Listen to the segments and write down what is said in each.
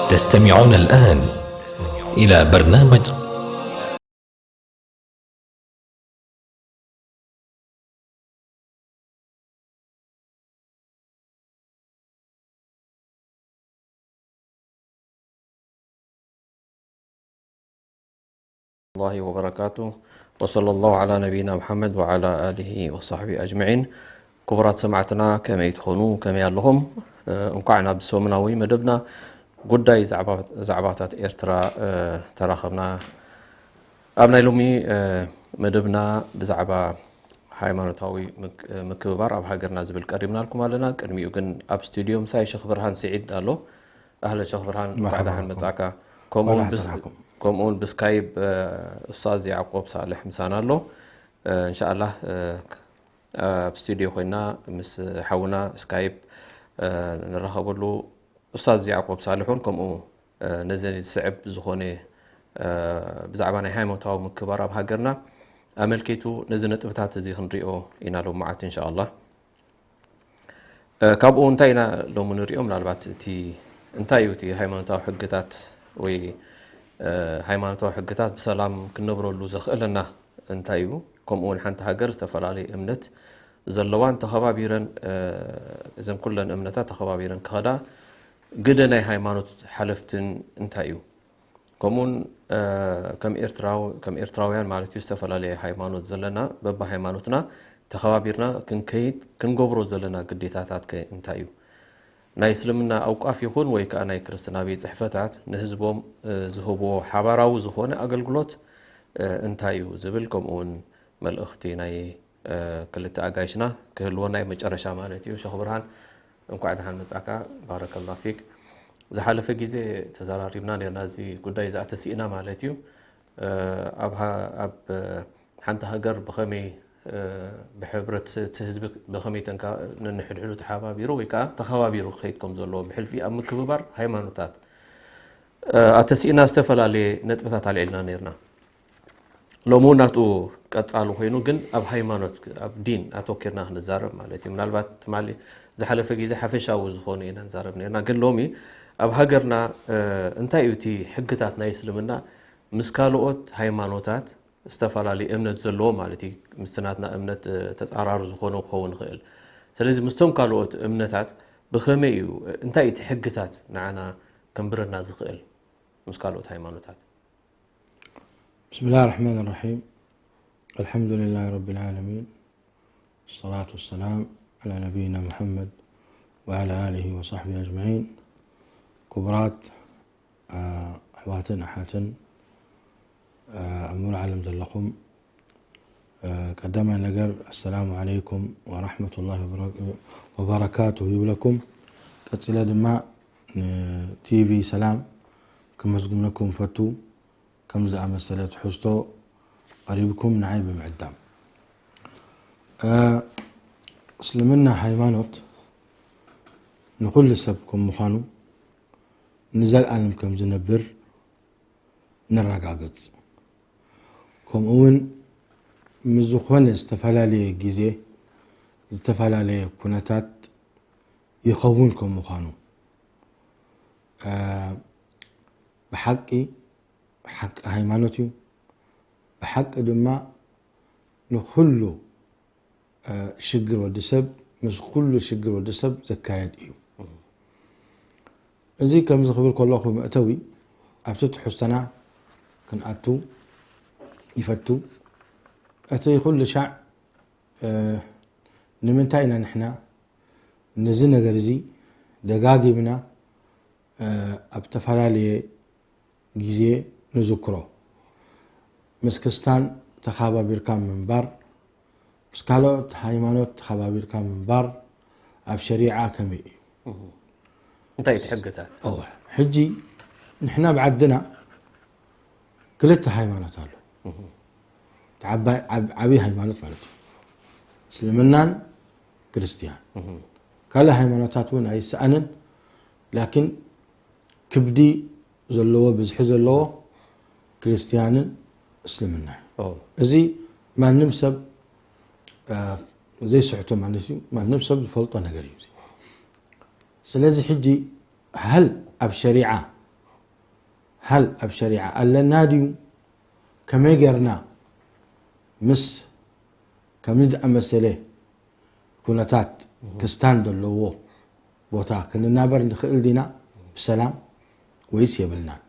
تستمعون الآن إلى برنامج الله وبركاته، وصلى الله على نبينا محمد وعلى آله وصحبه أجمعين. ክቡራት ሰማዕትና ከመይ ትኾኑ? ከመይ ኣለኹም? እ፣ እንኳዕ ናብ ሰሙናዊ መደብና ጉዳይ ዛዕባ-፣ ዛዕባታት ኤርትራ፣ እ፣ ተራኸብና። ኣብ ናይ ሎሚ፣ እ፣ መደብና ብዛዕባ ሃይማኖታዊ ምክ-፣ ምክብባር ኣብ ሃገርና ዝብል ቀሪብናልኩም ኣለና። ቅድሚኡ ግን ኣብ ስቱድዮ ምሳይ ሸኽ ብርሃን ስዒድ ኣሎ። ኣህለ ሸኽ ብርሃን፣ እንኳዕ መርሓባ ደሓን ብኩም። መጻእካ። ከምኡ እውን እንኳዕ ደሓን ብስ-፣ ረሓኩም። ከምኡ እውን ብስካይፕ፣ እ፣ ኡስታዝ ያዕቆብ ሳልሕ ምሳና ኣሎ። እ፣ እንሻኣላህ፣ እ፣ ክ-፣ ኣብ ስቱድዮ ኮይና ምስ ሓውና ስካይፕ፣ እ፣ ንራኸበሉ። ኡስታዝ ያዕቆብ ሳልሕ እውን ከምኡ፣ እ፣ ነዚ ዝስዕብ ዝኾነ፣ እ፣ ብዛዕባ ናይ ሃይማኖታዊ ምክባር ኣብ ሃገርና ኣመልኪቱ ነዚ ነጥብታት እዚ ክንሪኦ ኢና ሎማዓት እንሻኣላህ። እ፣ ካብኡ እንታይ ኢና ሎሚ ንሪኦ? ምናልባት እቲ እንታይ እዩ እቲ ሃይማኖታዊ ሕግታት ወይ፣ እ፣ ሃይማኖታዊ ሕግታት ብሰላም ክንነብረሉ ዘኽእለና እንታይ እዩ? ከምኡ እውን ሓንቲ ሃገር ዝተፈላለየ እምነት ዘለዋን ተኸባቢረን፣ እ፣ እዘን ኩለን እምነታት ተኸባቢረን ክኸዳ ግደ ናይ ሃይማኖት ሓለፍትን እንታይ እዩ? ከምኡውን፣ እ፣ ከም ኤርትራው-፣ ከም ኤርትራውያን ማለት እዩ፣ ዝተፈላለየ ሃይማኖት ዘለና፣ በብሃይማኖትና ተኸባቢርና ክንከይድ ክንገብሮ ዘለና ግዴታታት ከ እንታይ እዩ? ናይ እስልምና ኣውቃፍ ይኹን ወይ ከኣ ናይ ክርስትና ቤት ጽሕፈታት ንህዝቦም፣ እ፣ ዝህብዎ ሓባራዊ ዝኾነ ኣገልግሎት፣ እ፣ እንታይ እዩ ዝብል፣ ከምኡ እውን መልእኽቲ ናይ፣ እ፣ ክልተ ኣጋይሽና ክህልወና እዩ፣ መጨረሻ ማለት እዩ። ሸኽ ብርሃን፣ እንኳዕ ደሓን መጻእካ። ባረከላ ፊክ። ዝሓለፈ ግዜ ተዘራሪብና ነርና፣ እዚ ጉዳይ እዛ ተሲእና ማለት እዩ። እ፣ ኣብ ሃ-፣ ኣብ፣ እ፣ ሓንቲ ሃገር ብኸመይ፣ እ፣ ብሕብረት እቲ ህዝቢ ብኸመይ ተንካ-፣ ነንሕድሕዱ ተሓባቢሩ ወይ ከኣ ተኸባቢሩ ክኸይድ ከም ዘለዎ ብሕልፊ ኣብ ምክብባር ሃይማኖታት፣ እ፣ ኣተሲእና ዝተፈላለየ ነጥብታት ኣልዒልና ነርና። ሎሚ እውን ናቱ ቀጻሊ ኮይኑ ግን ኣብ ሃይማኖት፣ ኣብ ዲን ኣተኪርና ክንዛረብ ማለት እዩ። ምናልባት ትማሊ ዝሓለፈ ግዜ ሓፈሻዊ ዝኾኑ ኢና ንዛረብ ነርና። ግን ሎሚ ኣብ ሃገርና፣ እ፣ እንታይ እዩ እቲ ሕግታት ናይ እስልምና ምስ ካልኦት ሃይማኖታት ዝተፈላለየ እምነት ዘለዎ ማለት እዩ። ምስቲ ናትና እምነት፣ እ፣ ተጻራሪ ዝኾነ ክኸውን ይኽእል። ስለዚ ምስቶም ካልኦት እምነታት ብኸመይ እዩ፣ እንታይ እዩ እቲ ሕግታት ንዓና ከንብረና ዝኽእል ምስ ካልኦት ሃይማኖታት? بسم الله الرحمن الرحيم. الحمد لله رب العالمين. الصلاة والسلام على نبينا محمد وعلى آله وصحبه أجمعين. ክቡራት፣ እ፣ ኣሕዋትን ኣሓትን፣ እ፣ ኣብ ሙሉእ ዓለም ዘለኹም፣ እ፣ ቀዳማይ ነገር፣ ኣሰላሙ ዓለይኩም ወራሕመቱላሂ ወበረ-፣ ወበረካቱሁ ይብለኩም። ቀጺለ ድማ ንቲቪ ሰላም ከመስግነኩም ፈቱ። ከም ዝኣመሰለ ትሕዝቶ ቀሪብኩም ንዓይ ብምዕዳም። እ፣ እስልምና ሃይማኖት ንኹሉ ሰብ ከም ምዃኑ ንዘልኣለም ከም ዝነብር ነረጋግጽ። ከምኡ እውን ምስ ዝኾነ ዝተፈላለየ ግዜ፣ ዝተፈላለየ ኩነታት ይኸውን ከም ምዃኑ፣ እ፣ ብሓቂ ሓቂ ሃይማኖት እዩ። ብሓቂ ድማ ንኹሉ፣ እ፣ ሽግር ወዲ ሰብ፣ ምስ ኩሉ ሽግር ወዲ ሰብ ዘካየድ እዩ። እዚ ከምዚ ክብል ከለኹ መእተዊ ኣብቲ ትሕዝቶና ክንኣቱ ይፈቱ። እቲ ኩሉ ሻዕ፣ እ፣ ንምንታይ ኢና ንሕና ነዚ ነገር እዚ ደጋጊምና፣ እ፣ ኣብ ዝተፈላለየ ግዜ ንዝክሮ? ምስ ክርስታን ተኻባቢርካ ምንባር፣ ምስ ካልኦት ሃይማኖት ተኻባቢርካ ምንባር ኣብ ሸሪዓ ከመይ እዩ? እህ። እንታይ እቲ ሕግታት? እወ፣ ሕጂ ንሕና ብዓድና ክልተ ሃይማኖት ኣሎ። እህ። እቲ ዓባይ፣ ዓብ-፣ ዓብዪ ሃይማኖት ማለት እዩ። እስልምናን ክርስትያን። እህ። ካልእ ሃይማኖታት እውን ኣይሰኣንን፣ ላኪን ክብዲ ዘለዎ፣ ብዝሒ ዘለዎ ክርስትያንን እስልምና እዩ። ኦ። እዚ ማንም ሰብ፣ እ፣ ዘይስሕቶ ማለት እዩ። ማንም ሰብ ዝፈልጦ ነገር እዩ እዚ። ስለዚ ሕጂ ሀል ኣብ ሸሪዓ ሃል ኣብ ሸሪዓ ኣለና ድዩ? ከመይ ጌርና ምስ ከምዚ ዝኣመሰለ ኩነታት ክስታን ዘለዎ ቦታ ክንናበር ንኽእል ዲና ብሰላም ወይስ የብልናን?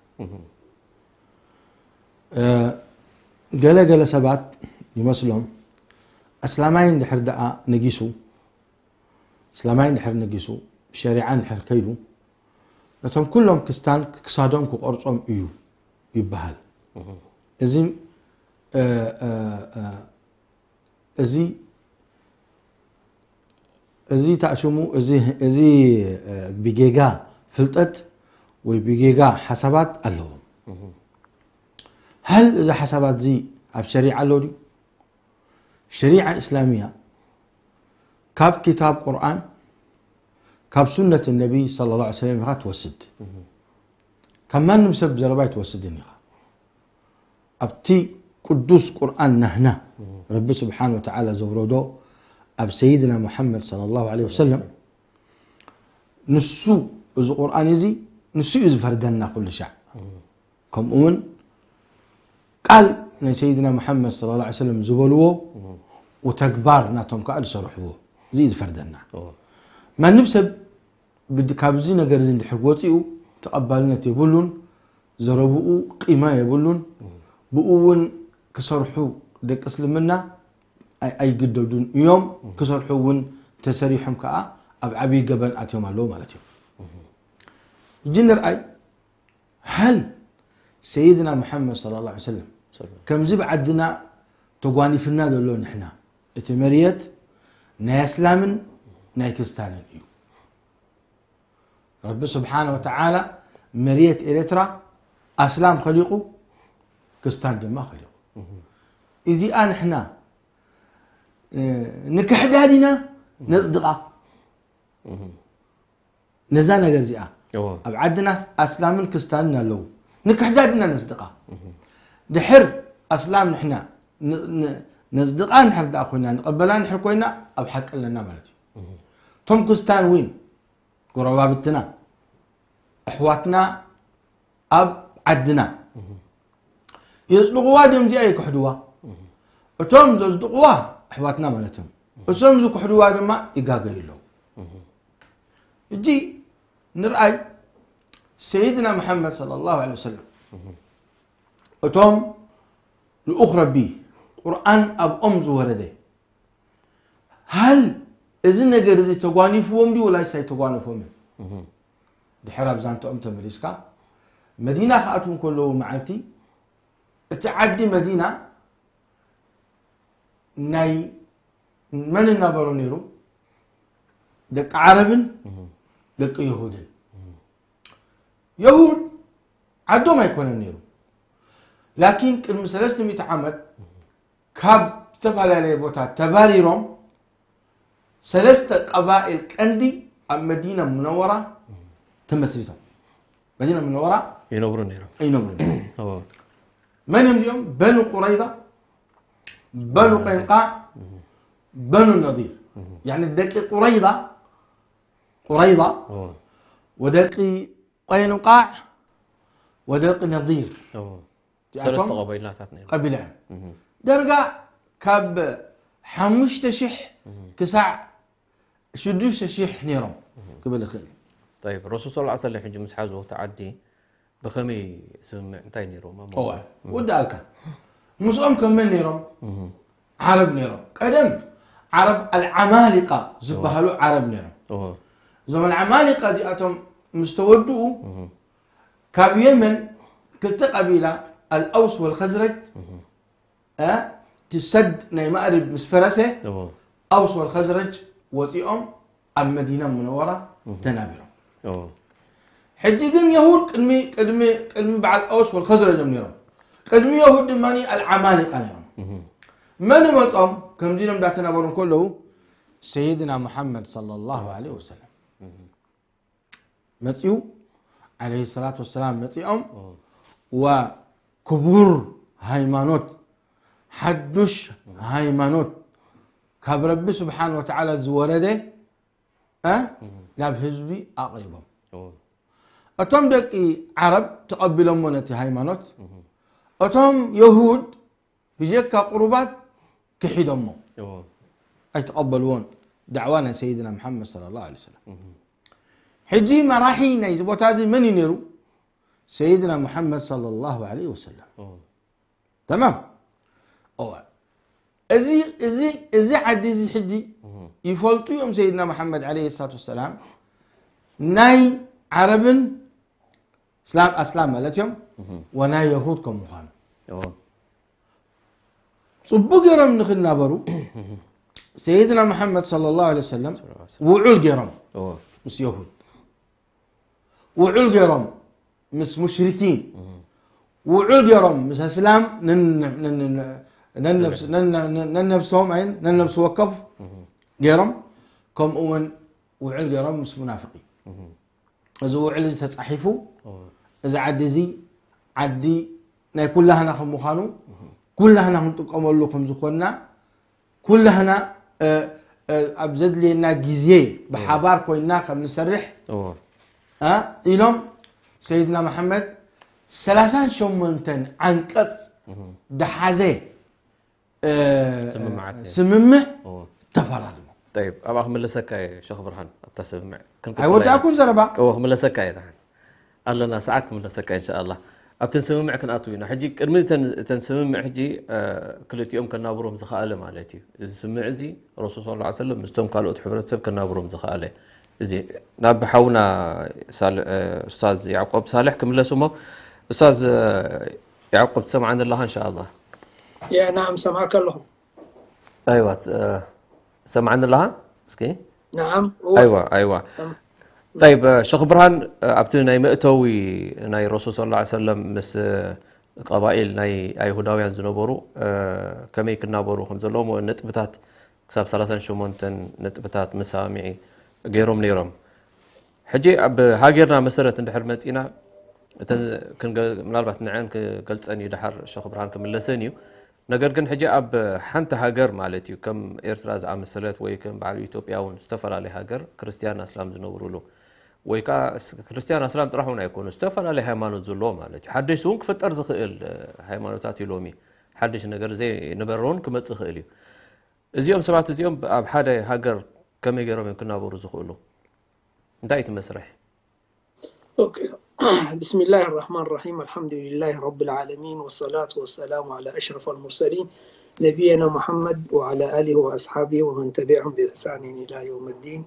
ገለ ገለ ሰባት ይመስሎም ኣስላማይ እንድሕር ደኣ ነጊሱ፣ ኣስላማይ እንድሕር ነጊሱ፣ ብሸሪዓ እንድሕር ከይዱ፣ ነቶም ኩሎም ክስታን ክሳዶም ክቆርጾም እዩ ይበሃል። እዚ እዚ እዚ ታእሽሙ እዚ እዚ ብጌጋ ፍልጠት ወይ ብጌጋ ሓሳባት ኣለዎም። ሃል እዚ ሓሳባት እዚ ኣብ ሸሪዓ ኣሎ ድዩ? ሸሪዓ እስላሚያ ካብ ክታብ ቁርኣን፣ ካብ ሱነት ነቢ ሰለላሁ ዐለይሂ ወሰለም ኢኻ ትወስድ። ካብ ማንም ሰብ ዘረባ ኣይትወስድን ኢኻ። ኣብቲ ቅዱስ ቁርኣን ናህና ረቢ ስብሓን ወተዓላ ዘውረዶ ኣብ ሰይድና ሙሓመድ ሰለላሁ ዐለይሂ ወሰለም፣ ንሱ፣ እዚ ቁርኣን እዚ ንሱ እዩ ዝፈርደና ኩሉ ሻዕ። ከምኡ እውን ቃል ናይ ሰይድና ሙሓመድ ሰለላሁ ዐለይሂ ወሰለም ዝበልዎ ወተግባር ናቶም ከዓ ዝሰርሕዎ፣ እዚ እዩ ዝፈርደና። ማንም ሰብ ብድ-፣ ካብዚ ነገር እዚ እንድሕር ወፂኡ ተቐባልነት የብሉን፣ ዘረብኡ ቂማ የብሉን። ብኡ እውን ክሰርሑ ደቂ እስልምና ኣይ-፣ ኣይግደዱን እዮም። ክሰርሑ እውን ተሰሪሖም ከዓ ኣብ ዓብዪ ገበን ኣትዮም ኣለዉ ማለት እዮም። ሕጂ ንርኣይ፣ ሃል ሰይድና ሙሓመድ ሰለላሁ ዐለይሂ ወሰለም ከምዚ ብዓድና ተጓኒፍና ዘሎ ንሕና፣ እቲ መርየት ናይ ኣስላምን ናይ ክርስታንን እዩ። ረቢ ስብሓነ ወተዓላ መርየት ኤርትራ ኣስላም ኸሊቑ፣ ክርስታን ድማ ኸሊቑ። እዚኣ ንሕና፣ እ፣ ንክሕዳ ዲና ነጽድቓ? ነዛ ነገር እዚኣ እወ። ኣብ ዓድና ኣስላምን ክስታንን ኣለዉ። ንክሕዳ ድና ነስድቓ? ድሕር ኣስላም ንሕና ን-፣ ን-፣ ነስድቓ ንሕር ደኣ ኮይና፣ ንቐበላ ንሕር ኮይና፣ ኣብ ሓቂ ኣለና ማለት እዩ። እቶም ክስታን እውን ጎረባብትና፣ ኣሕዋትና ኣብ ዓድና የጽድቕዋ ድዮም እዚኣ ይክሕድዋ? እቶም ዘጽድቕዋ ኣሕዋትና ማለት እዮም። እቶም ዝክሕድዋ ድማ ይጋገዩ ኣለዉ። እጂ ንርኣይ፣ ሰይድና መሓመድ ሰለላሁ ዐለይሂ ወሰለም፣ እቶም ልኡኽ ረቢ፣ ቁርኣን ኣብኦም ዝወረደ፣ ሃል እዚ ነገር እዚ ተጓኒፍዎም ድዩ ወላይስ ኣይተጓነፎምን? ድሕር ኣብ ዛንትኦም ተመሊስካ፣ መዲና ክኣትዉ እንከለዉ መዓልቲ፣ እቲ ዓዲ መዲና ናይ መን እናበሮ ነይሩ? ደቂ ዓረብን ደቂ የሁድን። የሁድ ዓዶም ኣይኮነን ነይሩ። ላኪን ቅድሚ ሰለስተ ሚእቲ ዓመት ካብ ዝተፈላለየ ቦታ ተባሪሮም፣ ሰለስተ ቀባኢል ቀንዲ ኣብ መዲና ሙነወራ ተመስሪቶም። መዲና ሙነወራ ይነብሩ ነይሮም። ይነብሩ ነይሮም። እዎ። መን እዮም እዚኦም? በኑ ቁረይዛ፣ በኑ ቀይንቃዕ፣ በኑ ነዲር። ያኒ ደቂ ቁረይዛ፣ ቁረይዛ፣ እዎ። ወደቂ ቀይንቃዕ፣ ወደቂ ነዲር። እዎ። እዚኣቶም ሰለስተ ቀባይላታት ነይሮም። ቀቢላ እዮም። እህ። ደርጋ ካብ ሓሙሽተ ሽሕ እህ። ክሳዕ ሽዱሽተ ሽሕ ነይሮም እህ። ክብል ይኽእል። ጠይብ፣ ረሱል ሰለላሁ ዐለይሂ ወሰለም ሕጂ ምስ ሓዝዎ እቲ ዓዲ ብኸመይ ስምምዕ እንታይ ነይሮም? እዋ፣ እህ። ወዳእካ። ምስኦም ከም መን ነይሮም? እህ። ዓረብ ነይሮም። ቀደም ዓረብ ኣልዓማሊቃ ዝበሃሉ እዋ። ዓረብ ነይሮም። እዋ። እዞም ኣልዓማሊቃ እዚኣቶም ምስ ተወድኡ፣ እህ። ካብ የመን ክልተ ቀቢላ ኣልኣውስ ወልኸዝረጅ፣ እህ። እ፣ እቲ ሰድ ናይ ማእሪብ ምስ ፈረሰ፣ እዎ። ኣውስ ወልኸዝረጅ ወፂኦም ኣብ መዲና ሙነወራ እህ። ተናቢሮም። እዎ። ሕጂ ግን የሁድ ቅድሚ፣ ቅድሚ፣ ቅድሚ በዓል ኣውስ ወልኸዝረጅ እዮም ነይሮም። ቅድሚ የሁድ ድማ ኣልዓማሊቃ ነይሮም። እህ። መን መፆም? ከምዚ ኢሎም እንዳተናበሩ እንከለዉ፣ ሰይድና ሙሓመድ ሰለላሁ ዐለይሂ ወሰለም። እህ። መጺኡ፣ ዓለይሂ ሰላቱ ወሰላም መጺኦም፣ እዎ። ወክቡር ሃይማኖት፣ ሓዱሽ ሃይማኖት፣ ካብ ረቢ ስብሓን ወተዓላ ዝወረደ፣ እ? እዎ። ናብ ህዝቢ ኣቕሪቦም። እዎ። እቶም ደቂ ዓረብ ተቐቢሎሞ ነቲ ሃይማኖት፣ እቶም የሁድ ብጀካ ቁሩባት ክሒዶሞ፣ ኣይተቐበልዎን ዳዕዋ ናይ ሰይድና መሓመድ ሰለላሁ ዐለይሂ ወሰለም። ሕጂ መራሒ ናይዚ ቦታ እዚ መን እዩ ነይሩ? ሰይድና መሓመድ ሰለላሁ ዐለይሂ ወሰለም። ተማም። እዋ፣ እዚ፣ እዚ፣ እዚ ዓዲ እዚ ሕጂ ይፈልጡ እዮም ሰይድና መሓመድ ዐለይሂ ሰላቱ ወሰላም ናይ ዓረብን እስላም፣ ኣስላም ማለት እዮም፣ ወናይ የሁድ ከም ምዃኑ። ጽቡቅ ገይሮም ንክናበሩ ሰይድና መሓመድ ሰለላሁ ዐለይሂ ወሰለም ውዑል ገይሮም ምስ የሁድ፣ ውዑል ገይሮም ምስ ሙሽሪኪን፣ ውዑል ገይሮም ምስ ኣስላም ነን-፣ ነን-፣ ነን-፣ ነን-፣ ነን-፣ ነን-፣ ነን-፣ ነንነብሶም ኣይን ነንነብሲ ወከፍ ገይሮም፣ ከምኡ እውን ውዕል ገይሮም ምስ ሙናፍቂን። እዚ ውዕል እዚ ተጻሒፉ፣ እዚ ዓዲ እዚ ዓዲ ናይ ኩላህና ከም ምዃኑ፣ ኩላህና ክንጥቀመሉ ከም ዝኾንና፣ ኩላህና፣ እ፣ እ፣ ኣብ ዘድልየና ግዜ ብሓባር ኮይንና ከም ንሰርሕ፣ እዎ። እ፣ ኢሎም ሰይድና መሓመድ ሰላሳን ሸሞንተን ዓንቀጽ ድሓዘ፣ እ፣ ስምምዓት እየ። ስምምዕ እዎ። ተፈራሪሞም። ጠይብ፣ ኣብኣ ክምለሰካ እየ ሸኽ ብርሃን፣ ኣብታ ስምምዕ ክንቅጽላ ኢና። ኣይወዳእኩን ዘረባ። እዎ፣ ክምለሰካ እየ ደሓን። ኣለና ሰዓት ክምለሰካ ኢንሻኣላህ። ኣብተን ስምምዕ ክንኣትው ኢና። ሕጂ ቅድሚ እተን፣ እተን ስምምዕ ሕጂ፣ እ፣ ክልቲኦም ከናብሮም ዝኸኣለ ማለት እዩ። እዚ ስምምዕ እዚ ረሱል ሰለላሁ ዐለይሂ ወሰለም ምስቶም ካልኦት ሕብረተሰብ ከናብሮም ዝኸኣለ። እዚ ናብ ሓውና ሳል-፣ እ፣ ኡስታዝ ያዕቆብ ሳልሕ ክምለስ እሞ፣ ኡስታዝ፣ እ፣ ያዕቆብ ትሰምዓኒ ኣለኻ ኢንሻኣላህ? ያ፣ ናዓም፣ ሰማዕካ ኣለኹ። ኣይዋ፣ እ፣ ትሰምዓኒ ኣለኻ? እስኪ። ናዓም፣ እወ። ኣይዋ፣ ኣይዋ። ሰም-፣ ጠይብ፣ እ፣ ሸኽ ብርሃን፣ እ፣ ኣብቲ ናይ መእተዊ ናይ ረሱል ሰለላሁ ዐለይሂ ወሰለም ምስ፣ እ፣ ቀባኢል ናይ ኣይሁዳውያን ዝነበሩ፣ እ፣ ከመይ ክናበሩ ከም ዘለዎም ነጥብታት ክሳብ ሰላሳን ሸሞንተን ነጥብታት መሳምዒ ገይሮም ነይሮም። ሕጂ ኣብ ሃገርና መሰረት እንድሕር መጺና፣ እተን ክንገ-፣ ምናልባት ንዐን ክገልጸን እዩ፣ ደሓር ሸኽ ብርሃን ክምለሰን እዩ። ነገር ግን ሕጂ ኣብ ሓንቲ ሃገር ማለት እዩ፣ ከም ኤርትራ ዝኣመሰለት ወይ ከም በዓል ኢትዮጵያ እውን ዝተፈላለየ ሃገር ክርስትያን ኣስላም ዝነብሩሉ፣ ወይ ከኣ ስ-፣ ክርስትያን ኣስላም ጥራሕ እውን ኣይኮኑ፣ ዝተፈላለየ ሃይማኖት ዘለዎ ማለት እዩ። ሓድሽ እውን ክፍጠር ዝኽእል፣ እ፣ ሃይማኖታት እዩ ሎሚ። ሓድሽ ነገር ዘይነበረ እውን ክመጽእ ይኽእል እዩ። እዚኦም ሰባት እዚኦም ኣብ ሓደ ሃገር ከመይ ገይሮም እዮም ክናበሩ ዝኽእሉ? እንታይ እዩ እቲ መስርሕ? ኦኬ። بسم الله الرحمن الرحيم. الحمد لله رب العالمين، والصلاة والسلام على أشرف المرسلين، نبينا محمد وعلى آله وأصحابه ومن تبعهم بإحسان إلى يوم الدين.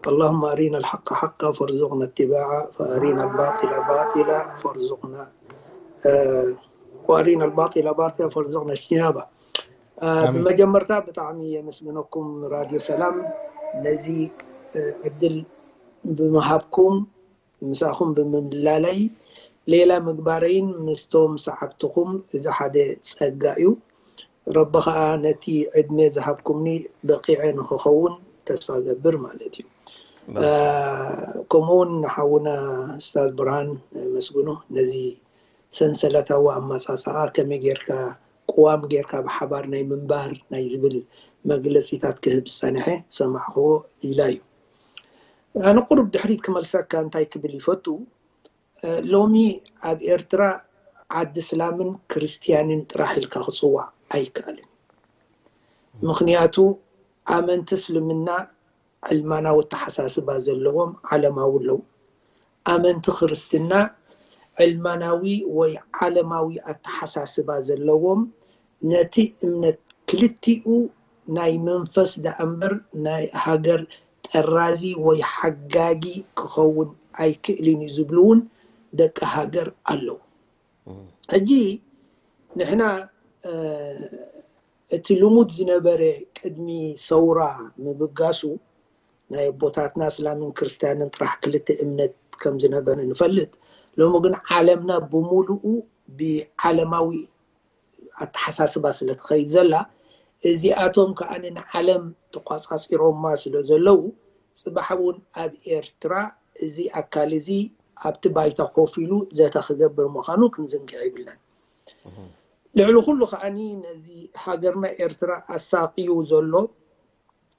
اللهم أرنا الحق حقا فارزقنا اتباعه، وأرنا الباطل باطلا فارزقنا، آه، وأرنا الباطل باطلا فارزقنا اجتنابه. እ፣ ኣሜን። ብመጀመርታ ብጣዕሚ የመስግነኩም ራድዮ ሰላም ነዚ፣ እ፣ ዕድል ብምሃብኩም፣ ምሳኹም ብምምላለይ፣ ሌላ ምግባረይን ምስቶም ሰዓብትኹም እዚ ሓደ ጸጋ እዩ። ረቢ ኸኣ ነቲ ዕድመ ዝሃብኩምኒ በቂዐ ንኽኸውን ተስፋ ገብር ማለት እዩ። ባርክ። እ፣ ከምኡውን ንሓውና ኡስታዝ ብርሃን ነመስግኖ ነዚ ሰንሰለታዊ ኣመጻጽኣ ከመይ ጌርካ ቅዋም ጌርካ ብሓባር ናይ ምንባር ናይ ዝብል መግለጺታት ክህብ ዝጸንሐ ዝሰማዕክዎ ሊላ እዩ። ኣነ ቁሩብ ድሕሪት ክመልሰካ እንታይ ክብል ይፈቱ፣ እ፣ ሎሚ ኣብ ኤርትራ ዓዲ እስላምን ክርስትያንን ጥራሕ ኢልካ ክጽዋዕ ኣይከኣልን። ምኽንያቱ ኣመንቲ እስልምና ዕልማናዊ ኣተሓሳስባ ዘለዎም ዓለማዊ ኣለዉ። ኣመንቲ ክርስትና ዕልማናዊ ወይ ዓለማዊ ኣተሓሳስባ ዘለዎም፣ ነቲ እምነት ክልቲኡ ናይ መንፈስ ደኣ እምበር ናይ ሃገር ጠራዚ ወይ ሓጋጊ ክኸውን ኣይክእልን እዩ ዝብሉ እውን ደቂ ሃገር ኣለዉ። ሕጂ ንሕና፣ እ፣ እቲ ልሙድ ዝነበረ ቅድሚ ሰውራ ምብጋሱ ናይ ኣቦታትና እስላምን ክርስትያንን ጥራሕ ክልተ እምነት ከም ዝነበረ ንፈልጥ። ሎሚ ግን ዓለምና ብምሉኡ ብዓለማዊ ኣተሓሳስባ ስለ ትኸይድ ዘላ፣ እዚኣቶም ከኣ ንዓለም ተቋጻጺሮማ ስለ ዘለዉ፣ ጽባሕ እውን ኣብ ኤርትራ እዚ ኣካል እዚ ኣብቲ ባይታ ኮፍ ኢሉ ዘተ ክገብር ምዃኑ ክንዝንግዕ የብልናን። ልዕሊ ኩሉ ከኣኒ ነዚ ሃገርና ኤርትራ ኣሳቕዩ ዘሎ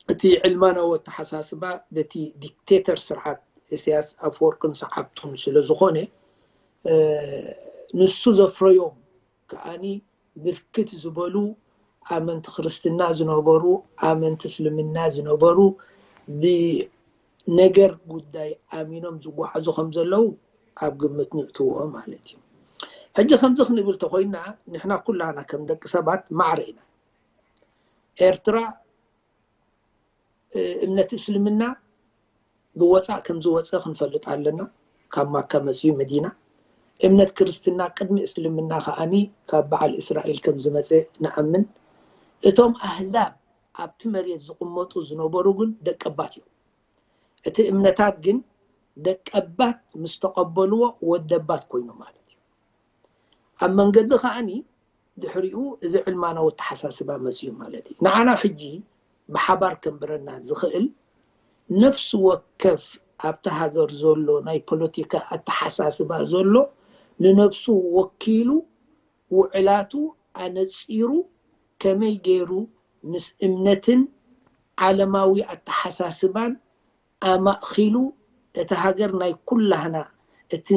እቲ ዕልማናዊ ኣተሓሳስባ በቲ ዲክቴተር ስርዓት ኢሳያስ ኣፈወርቅን ሰዓብቱን ስለ ዝኾነ፣ ንሱ ዘፍረዮም ከኣኒ ብርክት ዝበሉ ኣመንቲ ክርስትና ዝነበሩ፣ ኣመንቲ እስልምና ዝነበሩ፣ ብነገር ጉዳይ ኣሚኖም ዝጓዓዙ ከም ዘለዉ ኣብ ግምት ንእትዎ ማለት እዩ። ሕጂ ከምዚ ክንብል ተኾይና፣ ንሕና ኩላና ከም ደቂ ሰባት ማዕረ ኢና። ኤርትራ እምነት እስልምና ብወፃእ ከም ዝወፀ ክንፈልጥ ኣለና። ካብ ማካ መፅዩ መዲና። እምነት ክርስትና ቅድሚ እስልምና ከኣኒ ካብ በዓል እስራኤል ከም ዝመፀ ንኣምን። እቶም ኣህዛብ ኣብቲ መሬት ዝቕመጡ ዝነበሩ ግን ደቀባት እዮም። እቲ እምነታት ግን ደቀባት ምስ ተቐበልዎ ወደባት ኮይኑ ማለት እዩ። ኣብ መንገዲ ከኣኒ ድሕሪኡ እዚ ዕልማናዊ ኣተሓሳስባ መፅዩ ማለት እዩ። ንዓና ሕጂ ብሓባር ከንብረና ዝኽእል ነፍሲ ወከፍ ኣብቲ ሃገር ዘሎ ናይ ፖለቲካ ኣተሓሳስባ ዘሎ ንነብሱ ወኪሉ ውዕላቱ ኣነፂሩ ከመይ ገይሩ ምስ እምነትን ዓለማዊ ኣተሓሳስባን ኣማእኺሉ እቲ ሃገር ናይ ኩላህና እቲ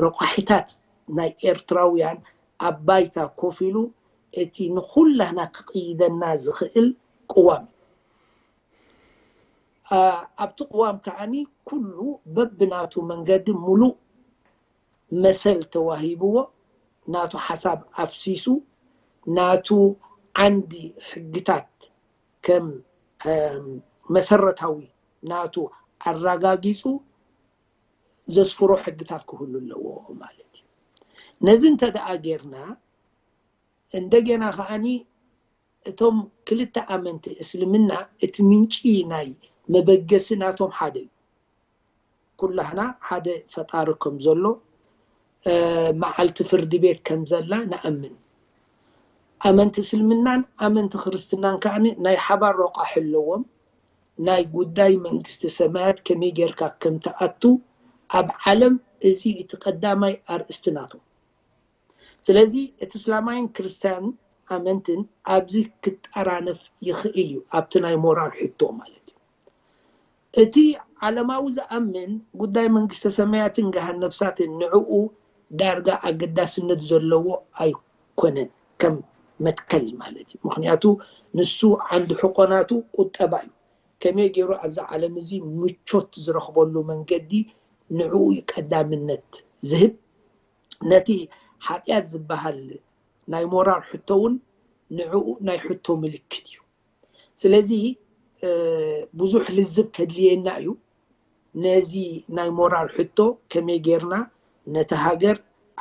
ረቋሒታት ናይ ኤርትራውያን ኣብ ባይታ ኮፍ ኢሉ እቲ ንኩላህና ክቕይደና ዝኽእል ቅዋም እዩ። ኣብቲ ቅዋም ከዓኒ ኩሉ በብናቱ መንገዲ ሙሉእ መሰል ተዋሂብዎ ናቱ ሓሳብ ኣፍሲሱ ናቱ ዓንዲ ሕግታት ከም መሰረታዊ ናቱ ኣረጋጊፁ ዘስፍሮ ሕግታት ክህሉ ኣለዎ ማለት እዩ። ነዚ እንተ ደኣ ጌርና እንደገና ከዓኒ እቶም ክልተ ኣመንቲ እስልምና እቲ ምንጪ ናይ መበገሲ ናቶም ሓደ እዩ። ኩላህና ሓደ ፈጣሪ ከም ዘሎ መዓልቲ ፍርዲ ቤት ከም ዘላ ንኣምን። ኣመንቲ እስልምናን ኣመንቲ ክርስትናን ከዓኒ ናይ ሓባር ረቋሒ ኣለዎም። ናይ ጉዳይ መንግስቲ ሰማያት ከመይ ጌርካ ከም ትኣቱ ኣብ ዓለም እዚ እቲ ቀዳማይ ኣርእስቲ ናቶም። ስለዚ እቲ እስላማይን ክርስትያን ኣመንትን ኣብዚ ክጠራነፍ ይኽእል እዩ ኣብቲ ናይ ሞራል ሕቶ ማለት እዩ። እቲ ዓለማዊ ዝኣምን ጉዳይ መንግስተ ሰማያትን ገሃን ነብሳትን ንዕኡ ዳርጋ ኣገዳስነት ዘለዎ ኣይኮነን ከም መትከል ማለት እዩ። ምክንያቱ ንሱ ዓንዲ ሕቆናቱ ቁጠባ እዩ። ከመይ ገይሩ ኣብዚ ዓለም እዚ ምቾት ዝረኽበሉ መንገዲ ንዕኡ እዩ ቀዳምነት ዝህብ። ነቲ ሓጢኣት ዝበሃል ናይ ሞራል ሕቶ እውን ንዕኡ ናይ ሕቶ ምልክት እዩ። ስለዚ ብዙሕ ልዝብ ከድልየና እዩ። ነዚ ናይ ሞራል ሕቶ ከመይ ጌርና ነቲ ሃገር